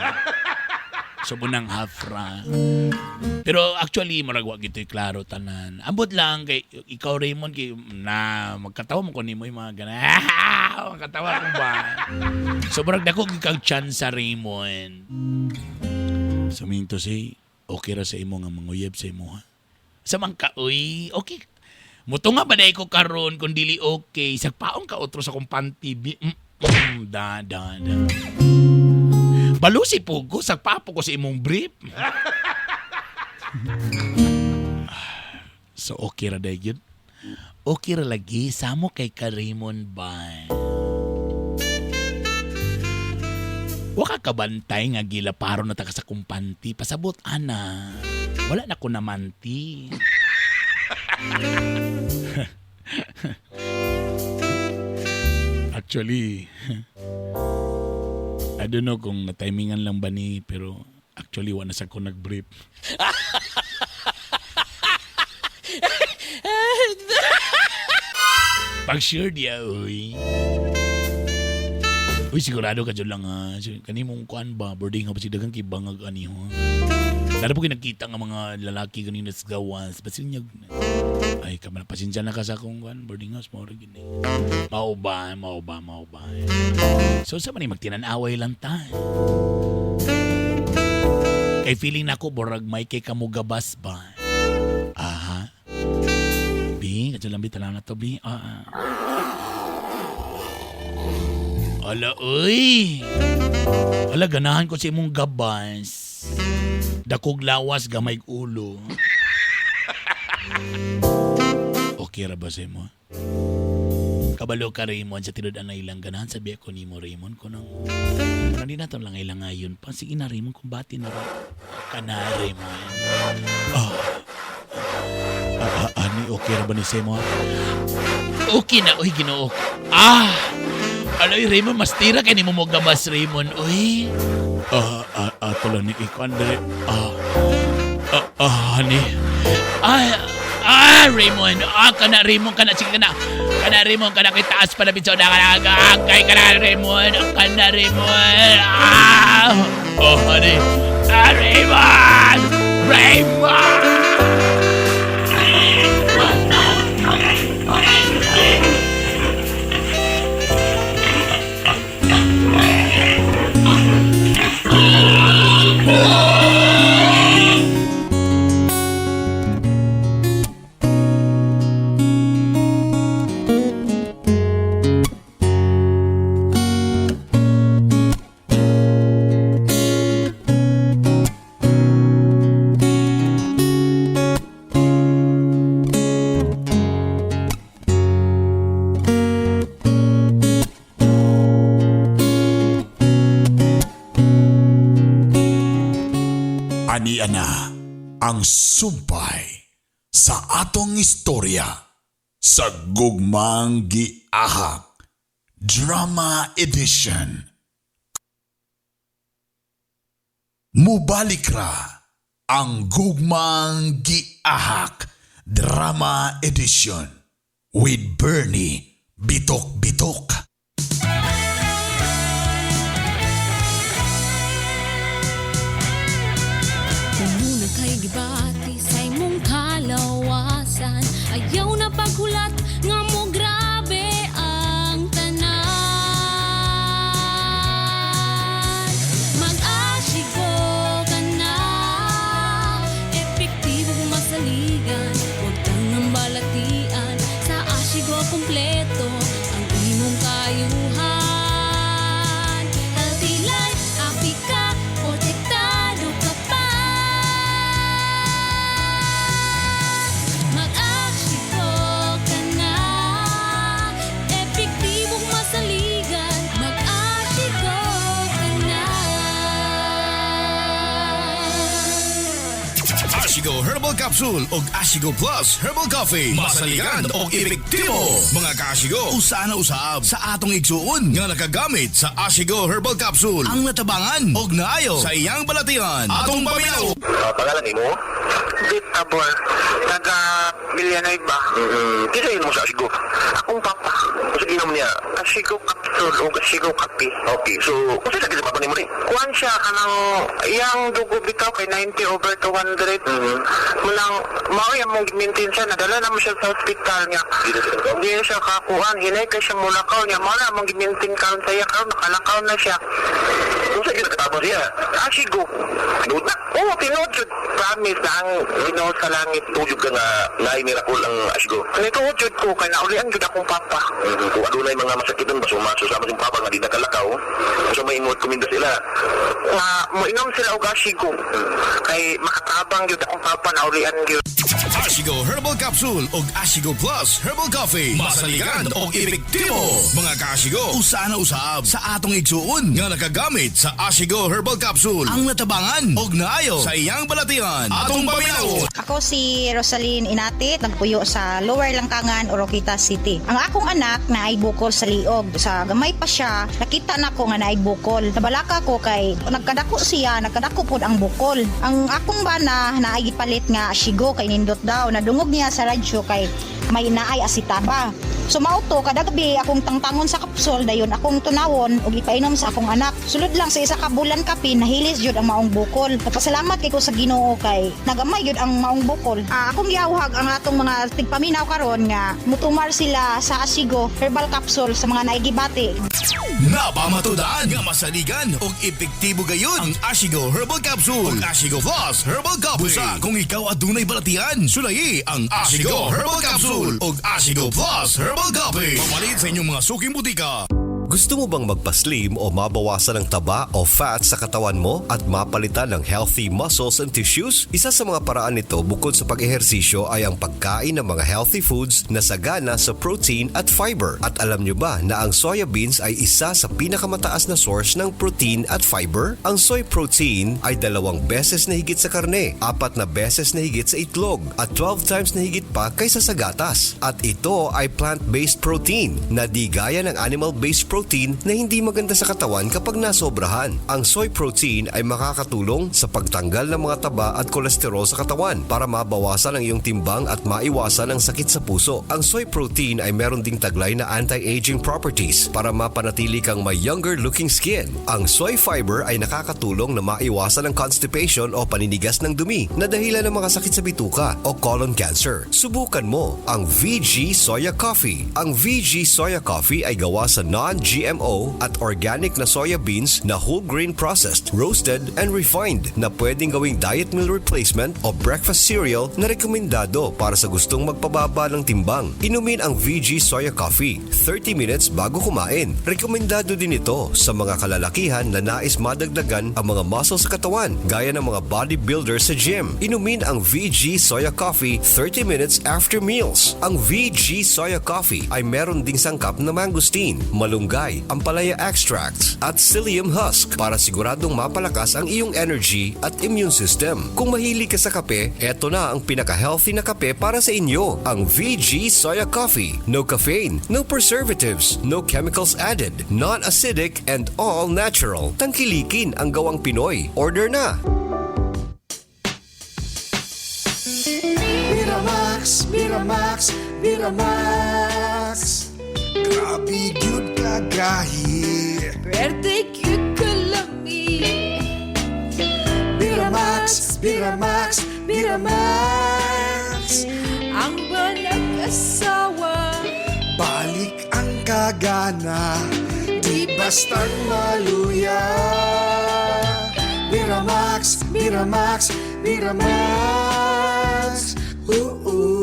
So bunang half ra. Pero actually murag wa gito'y klaro tanan. Ambot lang kay ikaw Raymond kay na magkatawa mo ko nimo yung mga gana. Magkatawa ko ba? So murag dako gyud kag chance sa Raymond. So meaning to say, okay ra sa imo nga manguyab sa imo ha. Sa man ka, uy, okay. Muto nga ba ko karon kung dili okay, sagpaon ka otro sa kong panty. Da, da, da. Balusi po ko, sagpapo ko sa imong brief. So okay ra day gyud. Okay ra lagi samo kay ka Raymond ba. Wa ka kabantay nga gila paro na ta ka sa kumpanti. Pasabot ana. Wala na ko namanti. Actually, I don't know kung na-timingan lang ba ni, pero actually wa na sa ko nag-brief. Pag-sure diya, uy. Uy, sigurado ka dyan lang ha. Kanimong kuan ba, boarding house, daghang kay bangag ani ho. Lalo po kayo nagkita nga mga lalaki ganina sa gawas. Basin niya, ay, kamala, pasensya na ka sa akong kuan, boarding house, mao ra gid ni. Mao ba, mao ba, mao ba. So, sa man ni magtinan-away lang ta. Kay feeling nako borag may kay kamugabas ba. Aha. B, kadyo lang B, tanaw na to, B. Ala, uy! Ala, ganahan ko sa imong gabas. Dakog lawas, gamay ulo. Okay ra ba sa imo? Kabalo ka, Raymond, sa tinud anay lang ganahan. Sabi ako ni mo, Raymond, kunang kunang di nato lang ilang ngayon pa. Sige na, Raymond, kumbati na ra. Ka na, Raymond. Ani, okay ra ba ni sa imo? Okay na, uy, Ginoo. Aloy, Raymond, mas tira kay ni mo gabas, Raymond. Uy. Ato lang ni Iko, Andre. Honey. Raymond. Kana, Raymond, kana, sige, kana. Kana, Raymond, kana, kay taas pa na bitso. Na, kana, kay, kana, Raymond. Kana, Raymond. Oh, honey. Raymond! Raymond! Ani na ang sumpay sa atong istorya sa Gugmang Giahak Drama Edition. Mubalik ra ang Gugmang Giahak Drama Edition with Bernie Bitok Bitok. Kung muna kay gibati sa imong kalawasan, ayaw na paghulat nga mo grabe ang tanan. Mag-Ashigo ka na, epektibo kung masaligan, huwag kang balatian. Sa Ashigo kompleto ang imong kayuhan. Healthy life, happy ka, protektado ka pa. Mag-Ashigo ka na, epektibong masaligan. Mag-Ashigo ka na. Ashigo Herbal Capsule og Ashigo Plus Herbal Coffee. Masaligan og epektibo. Mga kaashigo, usa na usab sa atong igsuon nga nakagamit sa Ashigo Herbal Capsule ang natabangan og naayo sa iyang balatian. Atong paminaw. Pangalan nimo? Bit Tabor. Taga Villanueva. Kinsa mo sa Ashigo? Akong papa. Unsa ginom niya? Ashigo capsule o Ashigo kape. Okay, so unsa lagi sa papa nimo ni? Kuan siya kanang iyang dugo bitaw kay 90 over 200. Mulang mao yang mong maintain siya, nadala na mo siya sa hospital niya. Di na siya kakuan, hinay kay siya mulakaw niya. Mao na mong gimaintain karon sa iya karon nakalakaw na siya. Unsa gyud nakatabang siya? Ashigo. Tinuod na? Oo, tinuod jud. Promise na ang Ginoo sa langit. Tuod ka nga naay miracle ang Ashigo. Nituod jud ko kay naulian jud akong papa. Kung adunay mga masakiton ba sumaso sa among papa nga di nakalakaw, unsa may imong rekomenda sila? Nga moinom sila og Ashigo. Kay makatabang jud akong papa, naulian jud. Ashigo Herbal Capsule og Ashigo Plus Herbal Coffee. Masaligan og epektibo. Mga kaashigo, usa na usab sa atong igsuon nga nakagamit sa Ashigo Herbal Capsule ang natabangan og naayo sa iyang balatian. Atong paminaw. Ako si Rosaline Inatit, nagpuyo sa Lower Langkangan, Oroquieta City. Ang akong anak na ay bukol sa liog. Sa gamay pa siya, nakita na ko nga naay bukol. Nabalaka ko kay nagkadako siya, nagkadako pod ang bukol. Ang akong bana na ay gipalit nga Ashigo kay nindot daw. Nadungog niya sa radyo kay may naay asitaba. So mao to kada gabi akong tangtangon sa kapsol, dayon akong tunawon ug ipainom sa akong anak. Sulod lang sa isa ka bulan kapin, nahilis jud ang maong bukol. Nagpasalamat kay ko sa Ginoo kay nagamay jud ang maong bukol. Akong giawhag ang atong mga tigpaminaw karon nga mutumar sila sa Ashigo Herbal Capsule sa mga naigibati. Napamatudaan nga masaligan og epektibo gayud ang Ashigo Herbal Capsule ug Ashigo Plus Herbal Coffee. Busa kung ikaw adunay balatian, sulayi ang Ashigo Herbal Capsule ug Ashigo Plus Herbal Coffee. Papalit sa inyong mga suking butika. Gusto mo bang magpaslim o mabawasan ang taba o fat sa katawan mo at mapalitan ng healthy muscles and tissues? Isa sa mga paraan nito bukod sa pag-ehersisyo ay ang pagkain ng mga healthy foods na sagana sa protein at fiber. At alam nyo ba na ang soya beans ay isa sa pinakamataas na source ng protein at fiber? Ang soy protein ay 2 beses na higit sa karne, 4 na beses na higit sa itlog, at 12 times na higit pa kaysa sa gatas. At ito ay plant-based protein na di gaya ng animal-based protein na hindi maganda sa katawan kapag nasobrahan. Ang soy protein ay makakatulong sa pagtanggal ng mga taba at kolesterol sa katawan para mabawasan ang iyong timbang at maiwasan ang sakit sa puso. Ang soy protein ay meron ding taglay na anti-aging properties para mapanatili kang may younger looking skin. Ang soy fiber ay nakakatulong na maiwasan ang constipation o paninigas ng dumi na dahilan ng mga sakit sa bituka o colon cancer. Subukan mo ang VG Soya Coffee. Ang VG Soya Coffee ay gawa sa non-GMO at organic na soya beans na whole grain processed, roasted, and refined na pwedeng gawing diet meal replacement o breakfast cereal na rekomendado para sa gustong magpababa ng timbang. Inumin ang VG Soya Coffee 30 minutes bago kumain. Rekomendado din ito sa mga kalalakihan na nais madagdagan ang mga muscle sa katawan gaya ng mga bodybuilders sa gym. Inumin ang VG Soya Coffee 30 minutes after meals. Ang VG Soya Coffee ay meron ding sangkap na mangosteen, malunggay, malunggay, ampalaya extracts at psyllium husk para siguradong mapalakas ang iyong energy at immune system. Kung mahilig ka sa kape, eto na ang pinaka-healthy na kape para sa inyo, ang VG Soya Coffee. No caffeine, no preservatives, no chemicals added, non-acidic and all natural. Tangkilikin ang gawang Pinoy. Order na! Miramax, Miramax, Miramax. Grabe gyud kagahi. Pwerte gyud kalami. Miramax, Miramax, Miramax. Ang manag-asawa. Balik ang kagana, di basta't maluya. Miramax, Miramax, Miramax. Ooh, ooh.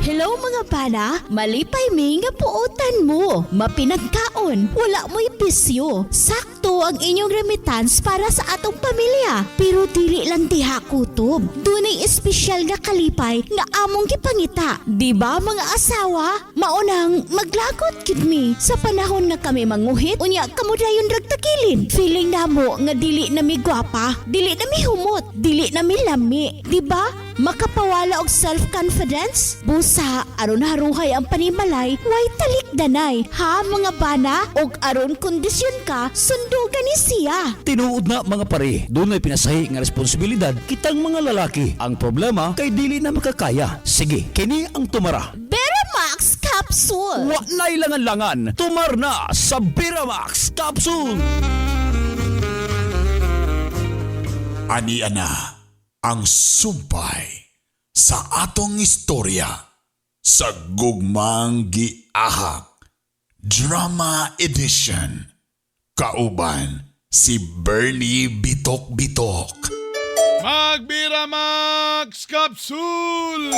Hello mga bana, malipay mi nga puotan mo. Mapinagkaon, wala mo'y bisyo. Sakto ang inyong remittance para sa atong pamilya. Pero dili lang diha kutob. Dunay espesyal nga kalipay nga among gipangita. Di ba mga asawa? Maunang maglagot gid mi sa panahon nga kami manguhit unya kamo dayon ragtakilin. Feeling namo nga dili na mi gwapa, dili na mi humot, dili na mi lami. Di ba? Makapawala og self-confidence? Busa, aron haruhay ang panimalay, way talikdanay. Ha mga bana? Og aron kondisyon ka, sundugan ni siya. Tinuod na mga pare, dunay pinasahi nga responsibilidad kitang mga lalaki. Ang problema kay dili na makakaya. Sige, kini ang tumara. Beramax Capsule! Wa na'y langan-langan, tumar na sa Beramax Capsule! Ani ana ang sumpay sa atong istorya sa Gugmang Giahak Drama Edition. Kauban si Bernie Bitok Bitok. Magbiramax Capsule!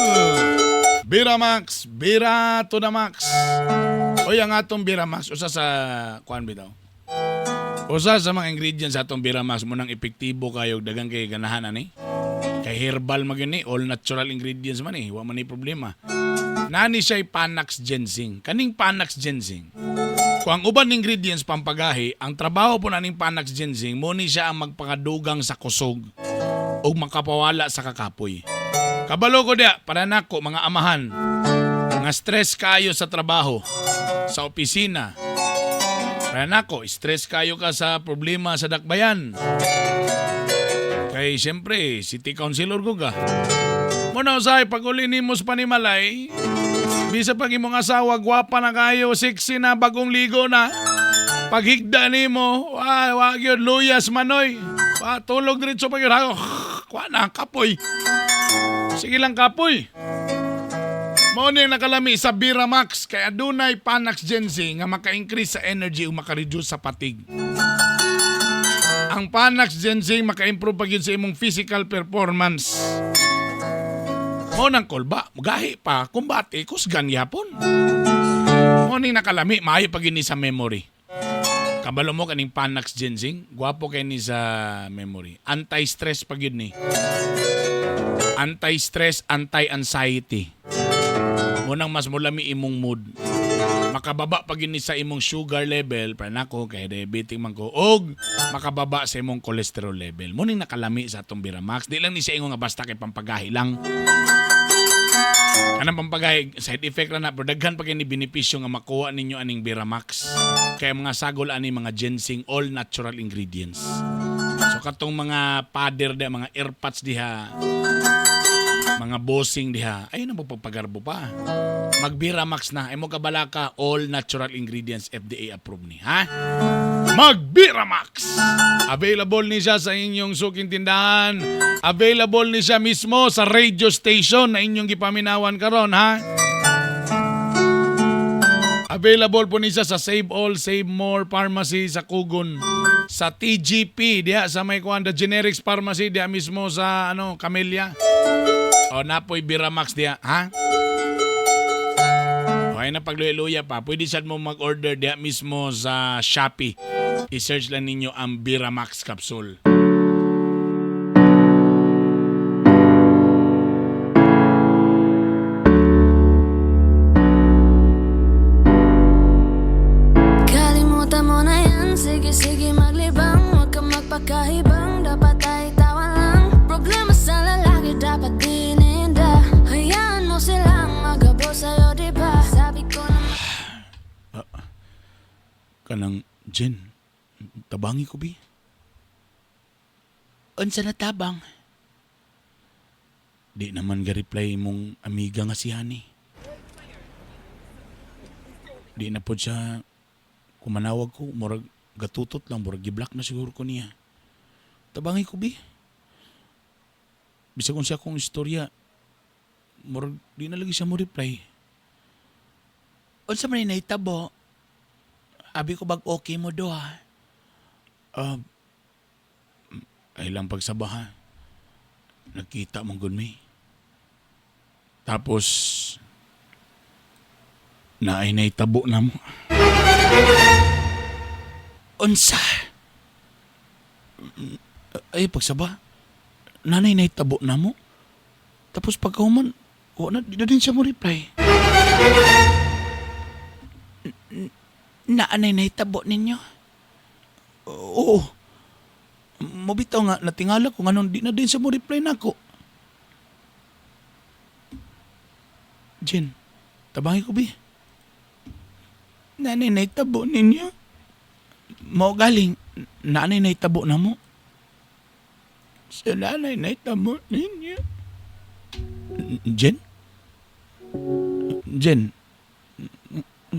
Biramax, bira to the max. Oy, ang atong Biramax, usa sa kuan bitaw. Usa sa mga ingredients sa atong Biramax mo nang epektibo kayo dagang kay ganahan ani. Kay herbal man gyud ni, all natural ingredients man eh, wa man ni problema. Nani siya'y Panax Ginseng. Kaning Panax Ginseng. Kung ang uban ingredients pampagahi, ang trabaho po naning Panax Ginseng, mo ni siya ang magpakadugang sa kusog o makapawala sa kakapoy. Kabalo ko diya, para nako mga amahan, nga stress kayo sa trabaho, sa opisina. Para nako, stress kayo ka sa problema sa dakbayan. Kay siyempre, city councilor ko ka. Muna usay, pag uli nimo sa panimalay, bisa pag imong asawa, gwapa na kayo, sexy na, bagong ligo na. Paghigda nimo, wa gyud luyas manoy. Wa tulog diretso pag yun. Kuha na, kapoy. Sige lang kapoy. Mao ni ang nakalami sa Biramax kay adunay Panax Ginseng nga maka-increase sa energy ug maka-reduce sa fatigue. Ang Panax Ginseng maka-improve pa gyud sa imong physical performance. Mao nang kolba, gahi pa, kumbate, kusgan yapon. Mao ni nakalami, maayo pa gyud ni sa memory. Kabalo mo kaning Panax Ginseng, gwapo kay ni sa memory. Anti-stress pa gyud ni. Anti-stress, anti-anxiety. Munang mas mulami imong mood. Makababa pa gyud ni sa imong sugar level, para nako kay diabetic man ko, og makababa sa imong cholesterol level. Muning nakalami sa atong Biramax. Di lang ni siya ingon nga basta kay pampagahi lang. Kanang pampagahi, side effect ra na, pero daghan pa kay ni benepisyo nga makuha ninyo aning Biramax. Kaya mga sagol ani mga ginseng, all natural ingredients. So katong mga pader diha, mga airpods diha, mga bossing diha, ayun ang pagpagarbo pa. Magbiramax na, ay mo kabalaka, all natural ingredients FDA approved ni, ha? Magbiramax! Available ni siya sa inyong suking tindahan. Available ni siya mismo sa radio station na inyong gipaminawan karon, ha? Available po ni siya sa Save All, Save More Pharmacy sa Kugon. Sa TGP, diha sa may kuan, the Generics Pharmacy, diha mismo sa ano, Camellia. O napoy Biramax diha, ha? O ay na pagluya-luya pa, pwede sad mo mag-order diha mismo sa Shopee. I-search lang ninyo ang Biramax capsule. Kalimutan mo na yan, sige sige maglibang. Huwag kang magpakahibang, dapat ay tawa lang. Problema sa lalaki, dapat dininda. Hayaan mo silang magabo sa'yo, diba? Sabi ko na Kanang Jen, tabangi ko bi. Unsa na tabang? Di naman ga-reply mong amiga nga si Hani. Di na po siya kumanawag ko, murag gatutot lang, murag giblock na siguro ko niya. Tabangi ko bi. Bisag kung siya akong istorya, murag di na lagi siya mo reply. Unsa man ni nahitabo? Abi ko bag okay mo do ha. Ah, ay lang pagsaba ha. Nagkita mong gud mi. Tapos, naay naitabo na mo. Unsa? Ay, pagsaba. Nanay naitabo na mo. Tapos pagkahuman, wala na, di na din siya mo reply. Naanay nahitabo ninyo? Oo. Mabitaw nga, natingala ko nganong di na din siya mo reply nako. Jen, tabangi ko bi. Nanay nahitabo ninyo? Mao galing, nanay nahitabo na mo. Sa nanay nahitabo ninyo. Jen? Jen,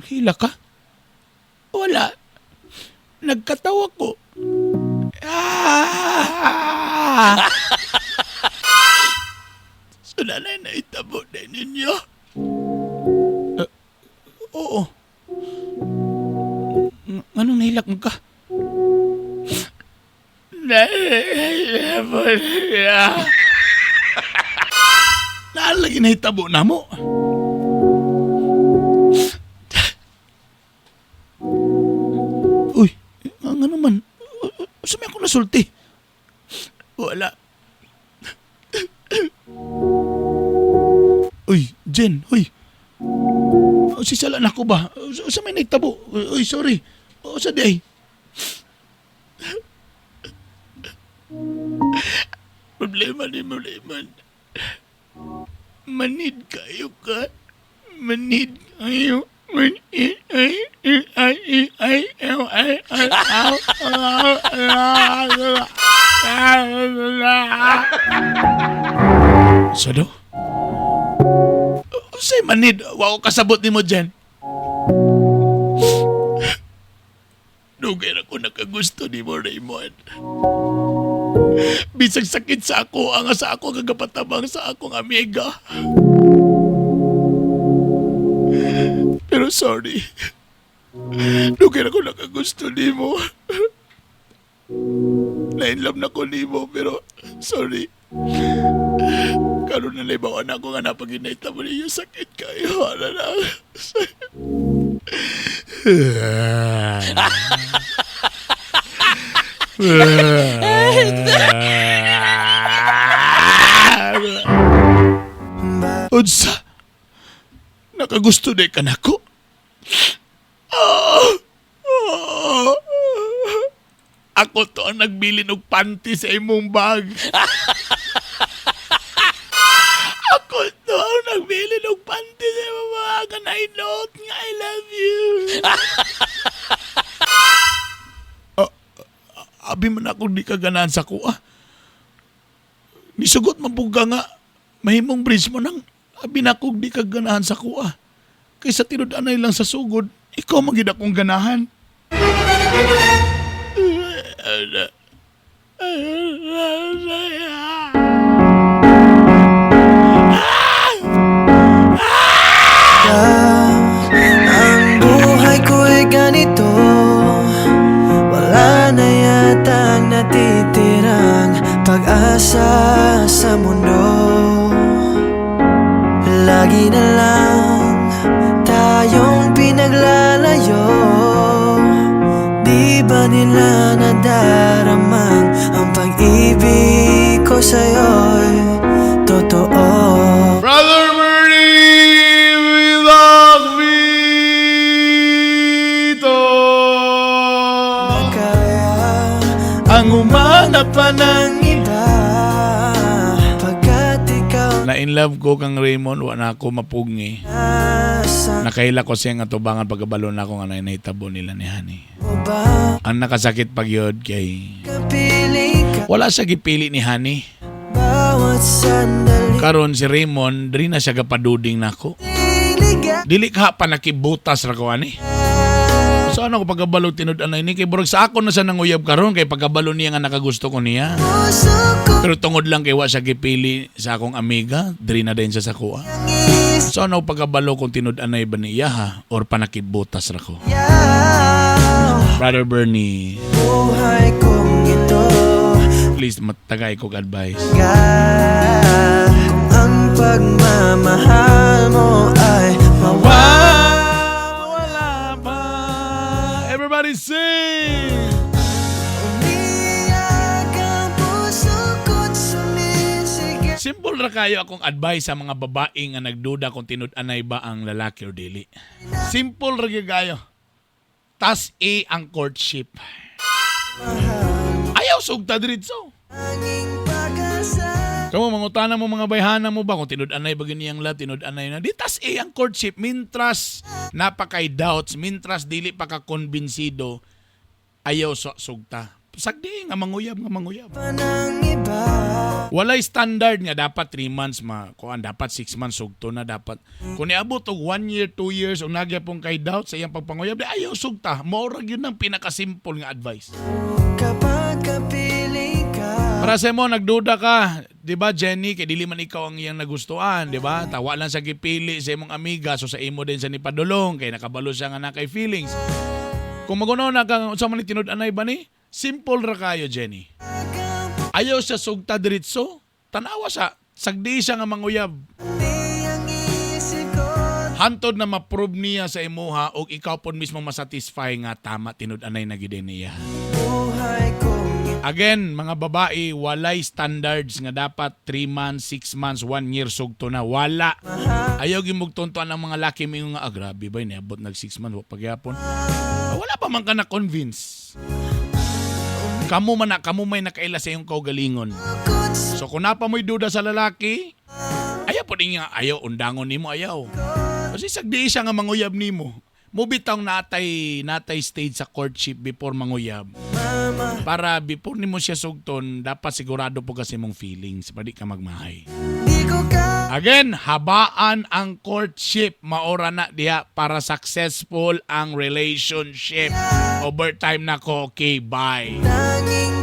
hila ka? Wala. Nagkatawa ko. Ah! So nanay nahitabo na ninyo? Oo. Anong nahilak mo ka? Nahitabo niya. Naalagi nahitabo na mo. Uy, ang ano man? Sa may ako nasulti? Wala. Uy, Jen, uy. Sisala na ko ba? Sa may nahitabo? Uy, sorry. O, sa di ay? Problema ni mo, Raymond. Manid kayo ka. Manid kayo. Manid. Ay, ay, ay, ay, ay, ay, ay, ay, ay. Sa do? Say manid, wa ko kasabot nimo dyan. Dugay ra ko nakagusto nimo, Raymond. Bisag sakit sa ako, ang sa ako kagapatabang sa akong amiga. Pero sorry. Dugay ra ko nakagusto nimo. Na-inlove na ko nimo, pero sorry. Karon na naibawan ako nga napaginayta mo niyo sakit kayo. Ano na? Unsa? Nakagusto di ka nako? Ah! Ah! Ako to ang nagbilin og panty sa imong bag. Ako to ang nagbilin og panty sa imong bag and I note nga I love you. Abi man ako di ka ganahan sa kuha. Nisugot man pud ka nga mahimong bridge mo nang abi na kog di ka ganahan sa kuha. Kaysa tinud-anay lang sa sugod, ikaw man gid akong ganahan. Ang buhay ko'y ganito, wala na yatang natitirang pag-asa sa mundo. Lagi na lang tayong pinaglalayo. Di ba nila ko sa'yo'y totoo. Brother Bernie Vidak Vito. Kaya ang umanap pa ng iba pagkat ikaw Na in love ko kang Raymond, wa na ako mapugngi. Nasa Nakaila ko siya nga tubangan pagkabalo na ako nga nahitabo nila ni Honey. Mo ba Ang nakasakit pag yun kay kapiling ka wala siya gipili ni Honey. bawat sandali? Karon si Raymond, diri na siya gapaduding nako. Dili ka pa nakibutas ra ko ani. So ano ko pagkabalo tinud-anay ni kay burag sa ako na sa nanguyab karon kay pagkabalo niya nga nakagusto ko niya. Pero tungod lang kay wa siya gipili sa akong amiga, diri na din siya sa kuha. So ano pagkabalo kung tinud-anay ba niya ha or panakibutas ra ko. Brother Bernie, Buhay kong ito please matagay kog advice. Ka kung ang pagmamahal mo ay mawawala pa. Everybody sing! Umiyak ang puso ko't sumisigaw. Simple ra kayo akong advice sa mga babae nga nagduda kung tinud-anay ba ang lalaki or dili. Simple ra gyud kayo. Tas A ang courtship. Ayaw sugta diretso. Kamo mangutana mo mga bayhana mo ba kung tinud-anay ba ganiyang love, tinud-anay na. Di tas A ang courtship mintras napakay doubts, mintras dili pa ka kumbinsido, ayaw sa sugta. Sagdi nga manguyab nga manguyab. Ng iba. Walay standard nga dapat 3 months ma kuan, dapat 6 months sugto na dapat. Kung niabot og 1 year, 2 years ug nagyapon kay doubt sa iyang pagpanguyab, di ayaw sugta. Mao ra gyud ang pinakasimple nga advice. Kapag kapiling ka. Para sa mo nagduda ka, 'di ba, Jenny, kay dili man ikaw ang iyang nagustuhan, 'di ba? Tawa lang sa gipili sa imong amiga, so sa imo din sa nipadulong kay nakabalo siya nga na kay feelings. Kung magunaw na kang unsa man ni tinud-anay ba ni? Simple ra kayo, Jenny. Ayaw siya sugta diretso. Tanawa siya, sagdi siya nga manguyab. Hantod na ma-prove niya sa imuha o ikaw pod mismo masatisfy nga tama, tinud-anay na gid niya. Buhay kong Again, mga babae, walay standards nga dapat 3 months, 6 months, 1 year sugto na. Wala. Ayaw gimugtuntuan ang mga laki mo nga, ah, grabe ba, niabot nag 6 months, wa pagyapon. Ah, wala pa man ka na-convince. Kamu man na, kamu may nakaila sa iyong kaugalingon. So kung napa mo'y duda sa lalaki, ayaw po din nga, ayaw, undangon nimo, ayaw. Kasi sagdi siya nga manguyab nimo. Mubitaw natay stage sa courtship before manguyab. Para before nimo siya sugton, dapat sigurado po kasi mong feelings, para di ka magmahay. Again, habaan ang courtship, maora na diha para successful ang relationship. Overtime na ko, okay, bye. Tanging